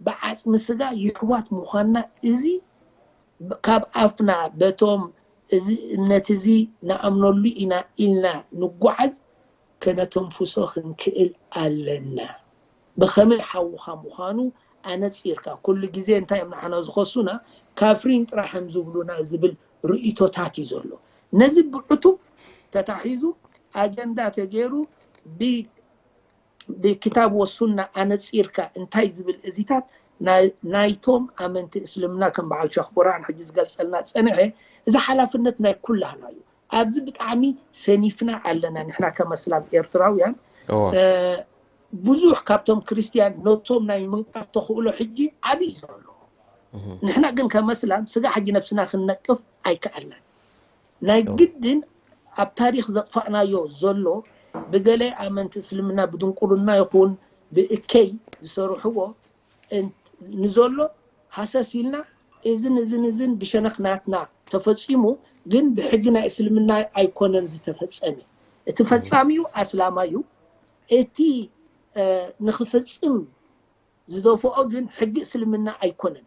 ብዓፅሚ ስጋ ይሕዋት ምዃንና እዚ ካብ ኣፍና በቶም እዚ እምነት እዚ ንኣምነሉ ኢና ኢልና ንጓዓዝ ከነተንፍሶ ክንክእል ኣለና። ብኸመይ ሓውኻ ምዃኑ ኣነጺርካ፣ ኩሉ ግዜ እንታይ እዮም ንዓና ዝኸሱና? ካፍሪን ጥራሕ እዮም ዝብሉና ዝብል ርእይቶታት እዩ ዘሎ። ነዚ ብዕቱብ ተታሒዙ ኣጀንዳ ተገይሩ ብ ብክታብ ወሱና ኣነጺርካ እንታይ ዝብል እዚታት ናይ- ናይቶም ኣመንቲ እስልምና ከም በዓል ሸኽ ቡርሃን ሕጂ ዝገልጸልና ጸንሐ፣ እዚ ሓላፍነት ናይ ኩላህና እዩ። ኣብዚ ብጣዕሚ ሰኒፍና ኣለና ንሕና ከም ኣስላም ኤርትራውያን። እዎ እ፣ ብዙሕ ካብቶም ክርስትያን ነብሶም ናይ ምንቃፍ ተኽእሎ ሕጂ ዓብዪ እዩ ዘሎ። ንሕና ግን ከም ኣስላም ስጋ ሕጂ ነብስና ክንነቅፍ ኣይከኣልናን። ናይ ግድን ኣብ ታሪኽ ዘጥፋእናዮ ዘሎ ብገለ ኣመንቲ እስልምና ብድንቁርና ይኹን ብእከይ ዝሰርሕዎ እን- ንዘሎ ሃሰስ ኢልና እዝን እዝን እዝን ብሸነኽ ናትና ተፈጺሙ፣ ግን ብሕጊ ናይ እስልምና ኣይኮነን ዝተፈጸመ። እቲ ፈጻሚኡ ኣስላማዩ፣ እቲ እ፣ ንኽፍጽም ዝደፍኦ ግን ሕጊ እስልምና ኣይኮነን።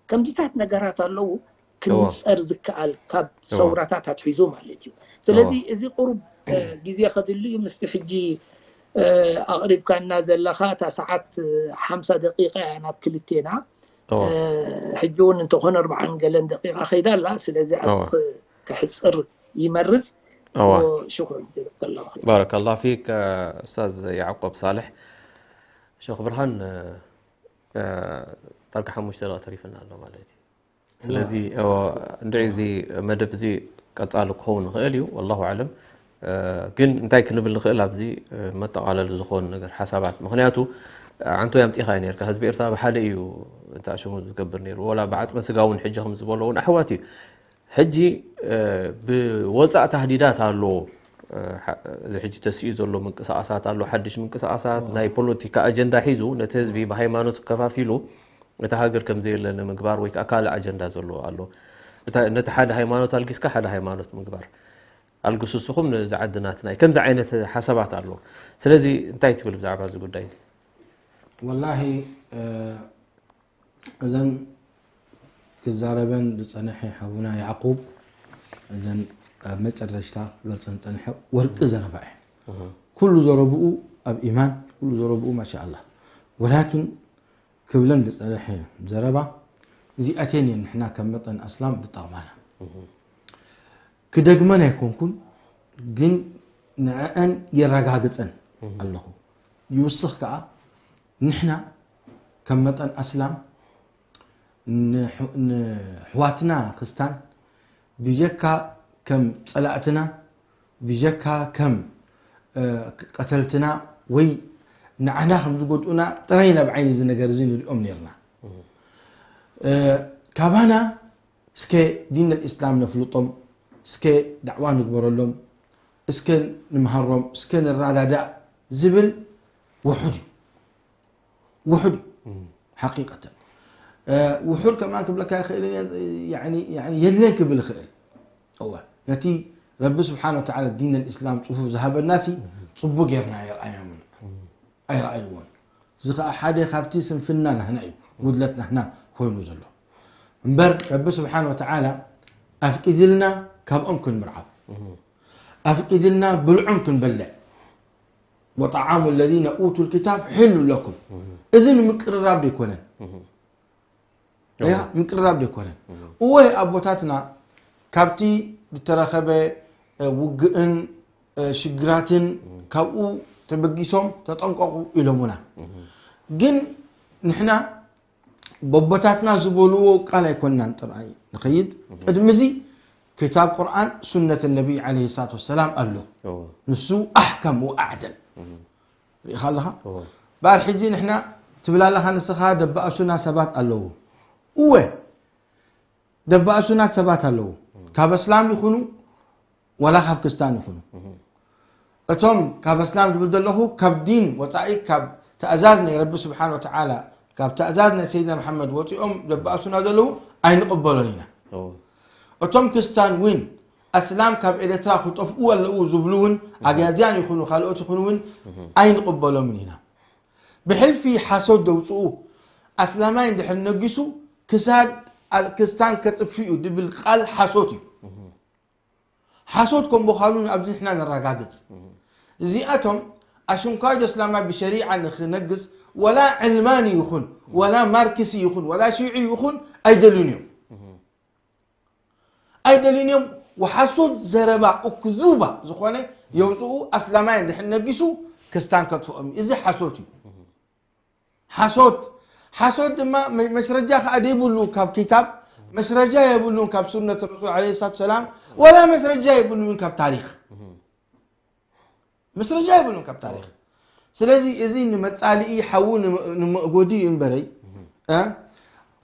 ከምዚታት ነገራት ኣለዉ ክንጸር ዝከኣል ካብ ሰውራታት ኣትሒዙ ማለት እዩ። ስለዚ እዚ ቁሩብ እ፣ ግዜ ከድሊ እዩ። ምስቲ ሕጂ እ፣ ኣቕሪብካና ዘለኻ እታ ሰዓት እ፣ ሓምሳ ደቂቃ እያ ናብ ክልቴና። እ፣ ሕጂ እውን እንተኾነ ኣርባዓን ገለን ደቂቃ ከይዳ ኣላ። ስለዚ ኣብዚ ክ- ከሕጽር ይመርጽ። ሽኩረን ጀዛከላሁ ኸይር። ባረከላሁ ፊክ ኡስታዝ ያዕቆብ ሳልሕ። ሸኽ ብርሃን እ፣ ዳርጋ ሓሙሽተ ደቂቕ ተሪፍና ኣሎ ማለት እዩ። ስለዚ እዎ፣ እንድዒ እዚ መደብ እዚ ቀጻሊ ክኸውን ይኽእል እዩ፣ ወላሁ ኣዕለም። እ፣ ግን እንታይ ክንብል ንኽእል ኣብዚ እ፣ መጠቓለሊ ዝኾን ነገር ሓሳባት፣ ምኽንያቱ ዓንቶ ያምፂኻ እዩ ነርካ። ህዝቢ ኤርትራ ብሓደ እዩ እንተኣሽሙ ዝገብር ነይሩ፣ ወላ ብዓፅመ ስጋ እውን ሕጂ ከም ዝበሎ እውን ኣሕዋት እዩ። ሕጂ እ፣ ብወፃእ ታህዲዳት ኣሎ። እ፣ ሓ- እዚ ሕጂ ተስኡ ዘሎ ምንቅስቃሳት ኣሎ፣ ሓድሽ ምንቅስቃሳት ናይ ፖለቲካ ኣጀንዳ ሒዙ ነቲ ህዝቢ ብሃይማኖት ከፋፊሉ እታ ሃገር ከም ዘየለ ንምግባር ወይ ከዓ ካልእ ኣጀንዳ ዘሎ ኣሎ። እታ- ነቲ ሓደ ሃይማኖት ኣልጊስካ ሓደ ሃይማኖት ምግባር ኣልግሱ እስኹም ነዚ ዓዲ ናትና እዩ። ከምዚ ዓይነት ሓሳባት ኣሎ። ስለዚ እንታይ ትብል ብዛዕባ እዚ ጉዳይ እዚ? ወላሂ እ፣ እዘን ክዛረበን ዝጸንሐ ሓውና ያዕቁብ፣ እዘን ኣብ መጨረሽታ ክገልጸን ዝጸንሐ ወርቂ ዘረባ እየን። ኩሉ ዘረብኡ ኣብ ኢማን፣ ኩሉ ዘረብኡ ማሻኣላህ። ወላኪን ክብለን ዝጸንሐ ዘረባ እዚኣተን እየን ንሕና ከም መጠን ኣስላም ዝጠቕማና። ክደግመን ኣይኮንኩን፣ ግን ንዕአን የረጋግጸን ኣለኹ። ይውስኽ ከኣ ንሕና ከም መጠን ኣስላም ንሕ- ንሕዋትና ክስታን ብጀካ ከም ጸላእትና፣ ብጀካ ከም እ፣ ቀተልትና ወይ ንዓና ከም ዝጎድኡና ጥራይ ናብ ዓይኒ እዚ ነገር እዚ ንሪኦም ነርና። እ፣ ካባና እስከ ዲን ኣልእስላም ነፍልጦም፣ እስከ ዳዕዋ ንግበረሎም፣ እስከ ንምሃሮም፣ እስከ ንረዳዳእ ዝብል ውሑድ እዩ። ውሑድ እዩ ሓቂቀተን። እ፣ ውሑድ ከማን ክብለካ ይኽእል እየ፣ ያዕኒ- ያዕኒ የለን ክብል ይኽእል። እወ፣ ነቲ ረቢ ስብሓን ወተዓላ ዲን ኣልእስላም ፅፉፍ ዝሃበናሲ ፅቡቅ ጌርና ኣይረኣዮምን፣ ኣይረኣይዎን። እዚ ከዓ ሓደ ካብቲ ስንፍና ናህና እዩ፣ ጉድለት ናህና ኮይኑ ዘሎ። እምበር ረቢ ስብሓን ወተዓላ ኣፍቂድልና ካብኦም ክንምርዓው፣ ኣፍቂድልና ብልዖም ክንበልዕ፣ ወጠዓሙ ለዚነ ኡቱ ልኪታብ ሕሉ ለኩም። እዚ ንምቅርራብ ዶ ይኮነን? ያ ምቅርራብ ዶ ይኮነን? እወ ኣቦታትና ካብቲ ዝተረኸበ እ፣ ውግእን እ፣ ሽግራትን ካብኡ ተበጊሶም ተጠንቀቁ ኢሎሙና። ግን ንሕና በቦታትና ዝበልዎ ቃል ኣይኮንናን ጥራይ ንኸይድ። ቅድሚ እዚ ክታብ ቁርኣን ሱነት ነቢይ ዓለይሂ ሰላቱ ወሰላም ኣሎ። ንሱ ኣሕከም ወኣዕደል። ርኢኻ ኣለኻ? በኣር ሕጂ ንሕና ትብል ኣለኻ ንስኻ ደባእሱና ሰባት ኣለዉ። እወ ደባእሱናት ሰባት ኣለዉ። ካብ እስላም ይኹኑ ዋላ ካብ ክስታን ይኹኑ። እቶም ካብ እስላም ዝብል ዘለኹ ካብ ዲን ወፃኢ ካብ ትእዛዝ ናይ ረቢ ስብሓን ወተዓላ ካብ ትእዛዝ ናይ ሰይድና መሓመድ ወፂኦም ደባእሱና ዘለዉ ኣይንቕበሎን ኢና። እቶም ክስታን እውን ኣስላም ካብ ኤርትራ ክጠፍኡ ኣለዉ ዝብሉ እውን ኣግያዝያን ይኹኑ ካልኦት ይኹኑ እውን ኣይንቕበሎምን ኢና። ብሕልፊ ሓሶት ደውፅኡ ኣስላማይ እንድሕር ነጊሱ ክሳድ ክስታን ከጥፍኡ ድብል ቃል ሓሶት እዩ። ሓሶት ከም ምዃኑ ኣብዚ ንሕና ነረጋግጽ። እዚኣቶም ኣሽንኳይ ዶ እስላማይ ብሸሪዓ ንኽነግስ፣ ወላ ዕልማኒ ይኹን፣ ወላ ማርክሲ ይኹን፣ ወላ ሽዒ ይኹን ኣይደልዩን እዮም። ኣይደልዩን እዮም። ወሓሶት ዘረባ እክዙባ ዝኾነ የውፅኡ። ኣስላማይ እንድሕር ነጊሱ ክስታን ከጥፍኦም እዩ። እዚ ሓሶት እዩ። ሓሶት ሓሶት ድማ መ- መስረጃ ከኣ ደይብሉ ካብ ኪታብ፣ መስረጃ የብሉን ካብ ሱነት ረሱል ዓለይሂ ሰላቱ ሰላም፣ ወላ መስረጃ የብሉን ካብ ታሪክ። መስረጃ የብሉን ካብ ታሪክ። ስለዚ እዚ ንመጻልኢ ሓዊ ንመ- ንመእጎዲ እዩ እምበረይ። እ?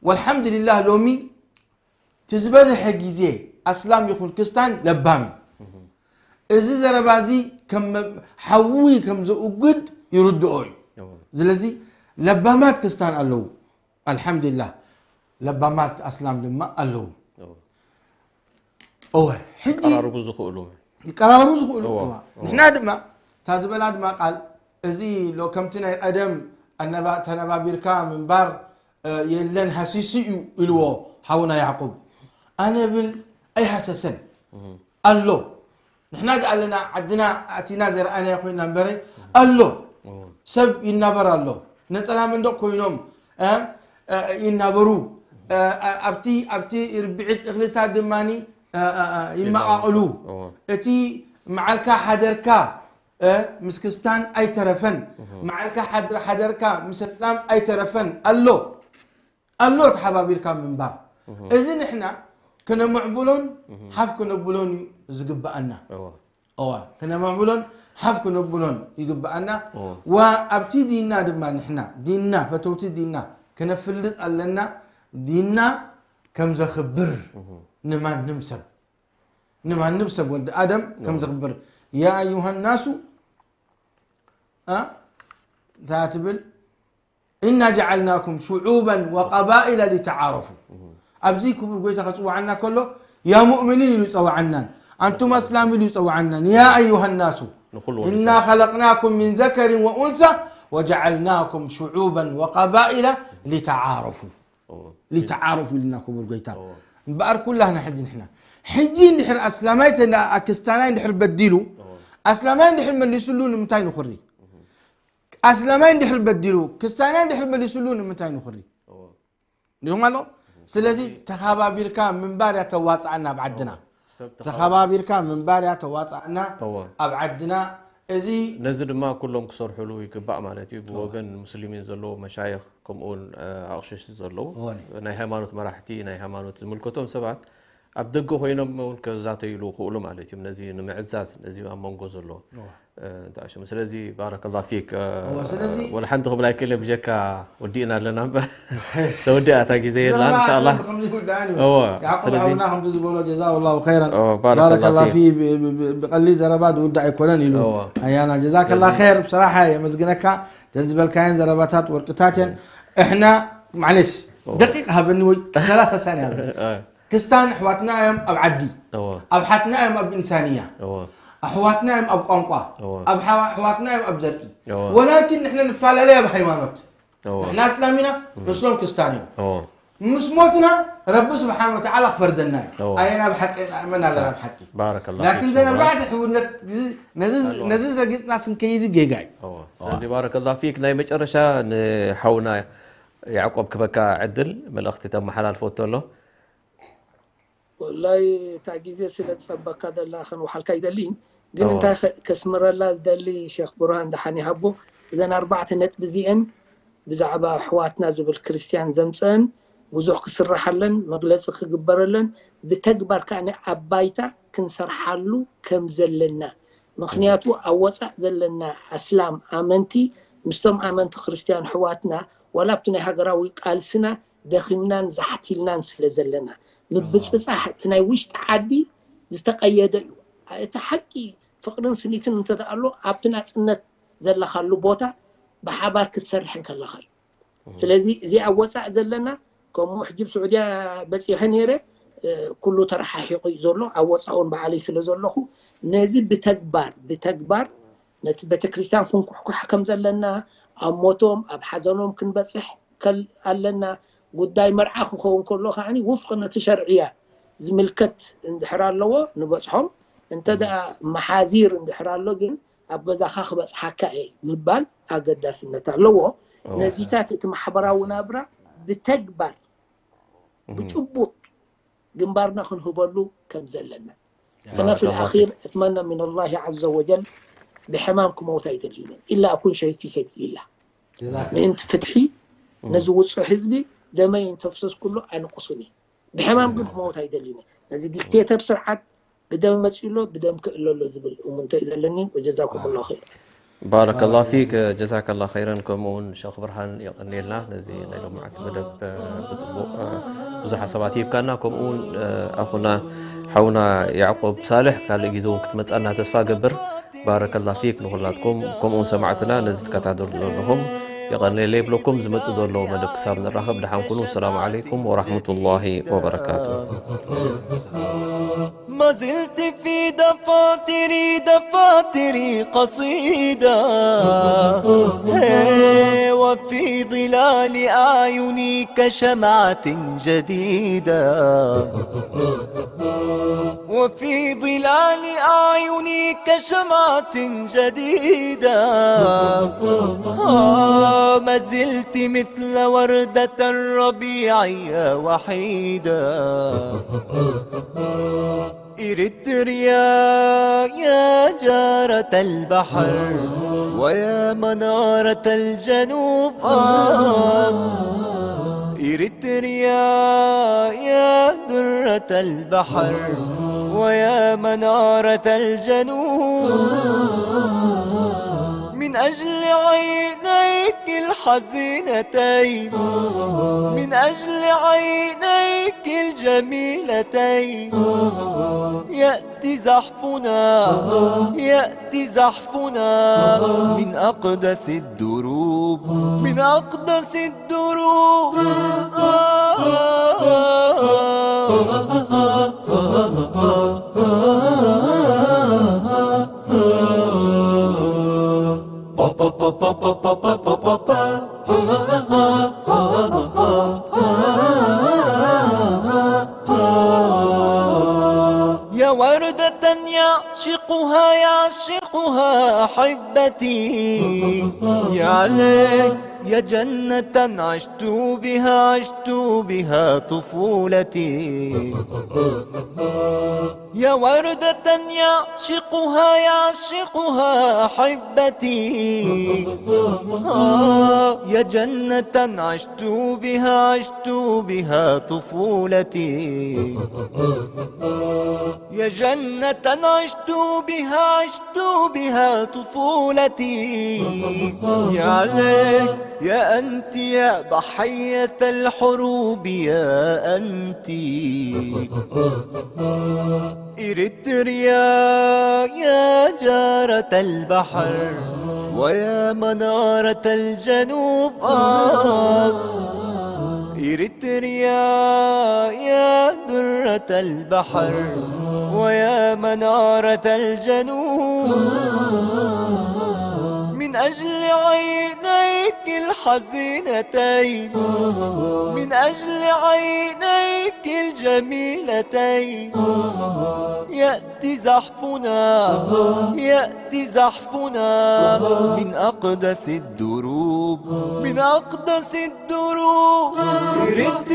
ወልሓምዱሊላህ ሎሚ እቲ ዝበዝሐ ግዜ ኣስላም ይኹን ክስታን ለባም እዩ። እዚ ዘረባ እዚ ከም መ- ሓዊ ከም ዘእጉድ ይርድኦ እዩ። እዎ። ስለዚ ለባማት ክስታን ኣለዉ። ኣልሓምዱሊላህ ለባማት ኣስላም ድማ ኣለዉ። እዎ። እወ፣ ሕጂ ይቀራረቡ ዝኽእሉ። ይቀራረቡ ዝኽእሉ። እዎ፣ እዋ። እዎ። ንሕና ድማ እታ ዝበላ ድማ ቃል እዚ ሎ ከምቲ ናይ ቀደም ኣነባ- ተነባቢርካ ምንባር እ፣ የለን ሃሲሱ እዩ ኢልዎ ሓውና ያዕቆብ። ኣነ ብል ኣይሃሰሰን ኣሎ። ንሕና ድ ኣለና ዓድና ኣቲና ዘርኣናዮ ኮይና እምበረ ኣሎ። እዎ። ሰብ ይናበር ኣሎ። ነጸላ መንደቕ ኮይኖም እ፣ እ፣ ይናበሩ። እ፣ እ፣ ኣብቲ ኣብቲ ርብዒት እኽልታት ድማኒ እ፣ እ፣ እ፣ ይመቓቕሉ። እዎ። እቲ መዓልካ ሓደርካ እ፣ ምስ ክስታን ኣይተረፈን። መዓልካ ሓድር ሓደርካ ምስ ኣስላም ኣይተረፈን ኣሎ። ኣሎ ተሓባቢርካ ምንባር። እዚ ንሕና ክነምዕብሎን ሓፍ ክነብሎን እዩ ዝግብኣና። እዎ። እዋ፣ ክነምዕብሎን ሓፍ ክነብሎን ይግብኣና። እዎ። ዋ ኣብቲ ዲንና ድማ ንሕና ዲንና ፈተውቲ ዲንና ክነፍልጥ ኣለና። ዲንና ከም ዘኽብር ንማንም ሰብ ንማንም ሰብ ወዲ ኣደም ከም እዎ። ዘኽብር ያ ኣዩሃ ናሱ እ? እንታይ ትብል? ኢና ጀዓልናኩም ሽዑበን ወቀባኢላ ሊተዓረፉ። ኣብዚ ክቡር ጎይታ ከጽውዓና ከሎ ያ ሙእሚኒን ኢሉ ይጸውዓናን ኣንቱም ኣስላም ኢሉ ይጸውዓናን። ያ ኣዩሃ ናሱ ንኹሉ ወዲ ኢና ሰብ። ኸለቅናኩም ምን ዘከሪን ወኡንሳ ወጀዓልናኩም ሽዑበን ወቀባኢላ ሊተዓረፉ። እዎ። ሊተዓረፉ ኢልና ክቡር ጎይታ። እዎ። እምበኣር ኩላህና ሕጂ ንሕና ሕጂ እንድሕር ኣስላማይ ተና- ክስታናይ እንድሕር በዲሉ እዎ። ኣስላማይ እንድሕር መሊሱሉ ንምንታይ ንኹሪ? ኣስላማይ እንድሕር በዲሉ ክስታናይ እንድሕር መሊሱሉ ንምንታይ ንኹሪ? እዎ። ይኹም ኣሎ። ስለዚ ተኻባቢርካ ምንባር እያ ተዋፅኣና ኣብ ዓድና። ሰብ ተኻባ- ተኻባቢርካ ምንባር እያ ተዋፅኣና እዎ። ኣብ ዓድና። እዚ ነዚ ድማ ኩሎም ክሰርሕሉ ይግባእ ማለት እዩ። እዎ። ብወገን ሙስሊሚን ዘለዉ መሻይኽ ከምኡውን እ፣ ኣቕሽሽቲ ዘለዉ እወኒ። ናይ ሃይማኖት መራሕቲ ናይ ሃይማኖት ዝምልከቶም ሰባት ኣብ ደገ ኮይኖም እውን ከዛተይሉ ክእሉ ማለት እዩ። ነዚ ንምዕዛዝ ነዚ ኣብ መንጎ ዘሎ እዎ። እ፣ እንተኣሽሙ ስለዚ ባረከላ ፊክ እ፣ እዎ፣ ስለዚ ወላ ሓንቲ ክብል ኣይክእልን ብጀካ ወዲእና ኣለና እምበር ተወዲኣታ ግዜ የላ ዘረባ እንሻላ ኣስላም ከምዚ ይውዳእን እዩ። እዎ፣ ያዕቆብ ስለዚ ሓውና ከምዚ ዝበሎ ጀዛሁ ላሁ ኸይራን እዎ፣ ባረከላ ባረከላ ፊክ። ፊ ብ- ብ- ብ- ብቐሊል ዘረባ ዝውዳእ ኣይኮነን ኢሉ እዎ። ኣያና ጀዛከላ ስለዚ ኸይር ብስራሓ የመስግነካ። ተን ዝበልካየን ዘረባታት ወርቅታት እየን። እሕና ማዕለሽ እዎ። ደቂቅ ሃበኒ ወይ ሰላሳ ሳንያ ሃበኒ። እ። ክስታን ኣሕዋትና እዮም ኣብ ዓዲ እዎ። ኣብ ሓትና እዮም ኣብ ኢንሳንያ እዎ። ኣሕዋትና እዮም ኣብ ቋንቋ እዎ። ኣብ ሓዋ- ኣሕዋትና እዮም ኣብ ዘርኢ እዎ። ወላኪን ንሕና ንፈላለይ ኣብ ሃይማኖት እዎ። ንሕና እስላም ኢና ንስሎም ክስታን እዮም እዎ። ምስ ሞትና ረቢ ስብሓን ወተዓላ ክፈርደና እዩ እዎ። ኣየና ብሓቂ ንኣምን ኣለና ብሓቂ ባረከላ ላኪን ፊክ ዘን ሸኹና። ኣርባዕተ ሕውነት ነዚ- ነዚ- ኣልዋ። ነዚ ዘጊፅና ስንከይዲ ጌጋ እዩ እዎ። ስለዚ ባረከላ ፊክ ናይ መጨረሻ ንሓውና ያዕቆብ ክበካ ዕድል መልእኽቲ ተመሓላልፎ ተሎ ወላይ እታ ግዜ ስለ ትጸበካ ዘላ ከንውሓልካ ይደሊ ግን እዎ። እንታይ ከ- ከስምረላ ዝደሊ ሸክ ብርሃን ደሓን ይሃቦ እዘን ኣርባዕተ ነጥቢ እዚአን ብዛዕባ ኣሕዋትና ዝብል ክርስትያን ዘምፀአን ብዙሕ ክስራሓለን መግለፂ ክግበረለን ብተግባር ከዓ ኣብ ባይታ ክንሰርሓሉ ከም ዘለና ምክንያቱ ኣብ ወፃእ ዘለና ኣስላም ኣመንቲ ምስቶም ኣመንቲ ክርስትያን ኣሕዋትና ዋላ ኣብቲ ናይ ሃገራዊ ቃልስና ደኺምናን ዛሕቲልናን ስለ ዘለና ምብፅፃሕ እቲ ናይ ውሽጢ ዓዲ ዝተቐየደ እዩ እቲ ሓቂ ፍቕርን ስኒትን እንተደኣ ኣሎ ኣብቲ ናፅነት ዘለኻሉ ቦታ ብሓባር ክትሰርሕ እንከለኻ እዩ ስለዚ እዚ ኣብ ወፃእ ዘለና ከምኡ ሕጂ ኣብ ስዑድያ በፂሐ ነይረ ኩሉ ተረሓሒቑ እዩ ዘሎ ኣብ ወፃእ እውን ባዕለይ ስለ ዘለኹ ነዚ ብተግባር ብተግባር ነቲ ቤተክርስትያን ክንኩሕኩሕ ከም ዘለና ኣብ ሞቶም ኣብ ሓዘኖም ክንበፅሕ ከል ኣለና ጉዳይ መርዓ ክኸውን ከሎ ከዓኒ ውፍቂ ነቲ ሸርዕያ ዝምልከት እንድሕር ኣለዎ ንበጽሖም። እንተ ደኣ መሓዚር እንድሕር ኣሎ ግን ኣብ ገዛኻ ክበጽሓካ እየ ምባል ኣገዳስነት ኣለዎ። ነዚታት እቲ ማሕበራዊ ናብራ ብተግባር ብጭቡጥ ግንባርና ክንህበሉ ከም ዘለና። أنا في الأخير أتمنى من الله عز وجل ብሕማም ክመውት ኣይደልይን ኢላ ኣኩን ሸሂድ ፊ ሰቢልላ ምእንቲ ፍትሒ ነዚ ውፁዕ ህዝቢ ደመይ እንተፍሰስ ኩሉ ኣነቁሱኒ ብሕማም ግን ክመውት ኣይደልይን ነዚ ዲክቴተር ስርዓት ብደም መፅኡ ኣሎ ብደም ክእለ ኣሎ ዝብል እሙንተ እዩ ዘለኒ ወጀዛኩም ላ ር ባረከላ ፊክ ጀዛከላ ኸይረን። ከምኡ እውን ሸኽ ብርሃን የቐንየልና ነዚ ናይ ሎማዓቲ መደብ ብፅቡቕ ብዙሓት ሰባት ሂብካና። ከምኡ እውን ኣኹና ሓውና ያዕቆብ ሳልሕ ካልእ ግዜ እውን ክትመፀና ተስፋ ገብር። ባረከላ ፊክ ንኹላትኩም ከምኡ እውን ሰማዕትና ነዚ ትከታተሉ ዘለኹም የቐንየለ ይብለኩም። ዝመፅእ ዘሎ መደብ ክሳብ ንራኸብ ደሓን ኩኑ። ሰላም ዓለይኩም ወራሕመቱላሂ ወበረካቱ። ما زلت في دفاتري دفاتري قصيدة هي وفي ظلال أعيني كشمعة جديدة وفي ظلال أعيني كشمعة جديدة آه ما زلت مثل وردة الربيع يا وحيدة إريتريا يا جارة البحر ويا منارة الجنوب آه إريتريا يا درة البحر ويا منارة الجنوب من أجل عينيك الحزينتين من أجل عينيك الجميلتين يأتي زحفنا يأتي زحفنا من أقدس الدروب من أقدس الدروب يا وردة يعشقها يعشقها أحبتي يا ليت يا جنة عشت بها عشت بها طفولتي يا وردة يعشقها يعشقها أحبتي آه يا جنة عشت بها عشت بها طفولتي يا جنة عشت بها عشت بها طفولتي يا ليت يا أنت يا ضحية الحروب يا أنت إريتريا يا جارة البحر ويا منارة الجنوب آه إريتريا يا درة البحر ويا منارة الجنوب من أجل عينيك الحزينتين من أجل عينيك الجميلتين يأتي زحفنا يأتي زحفنا من أقدس الدروب من أقدس الدروب إريتريا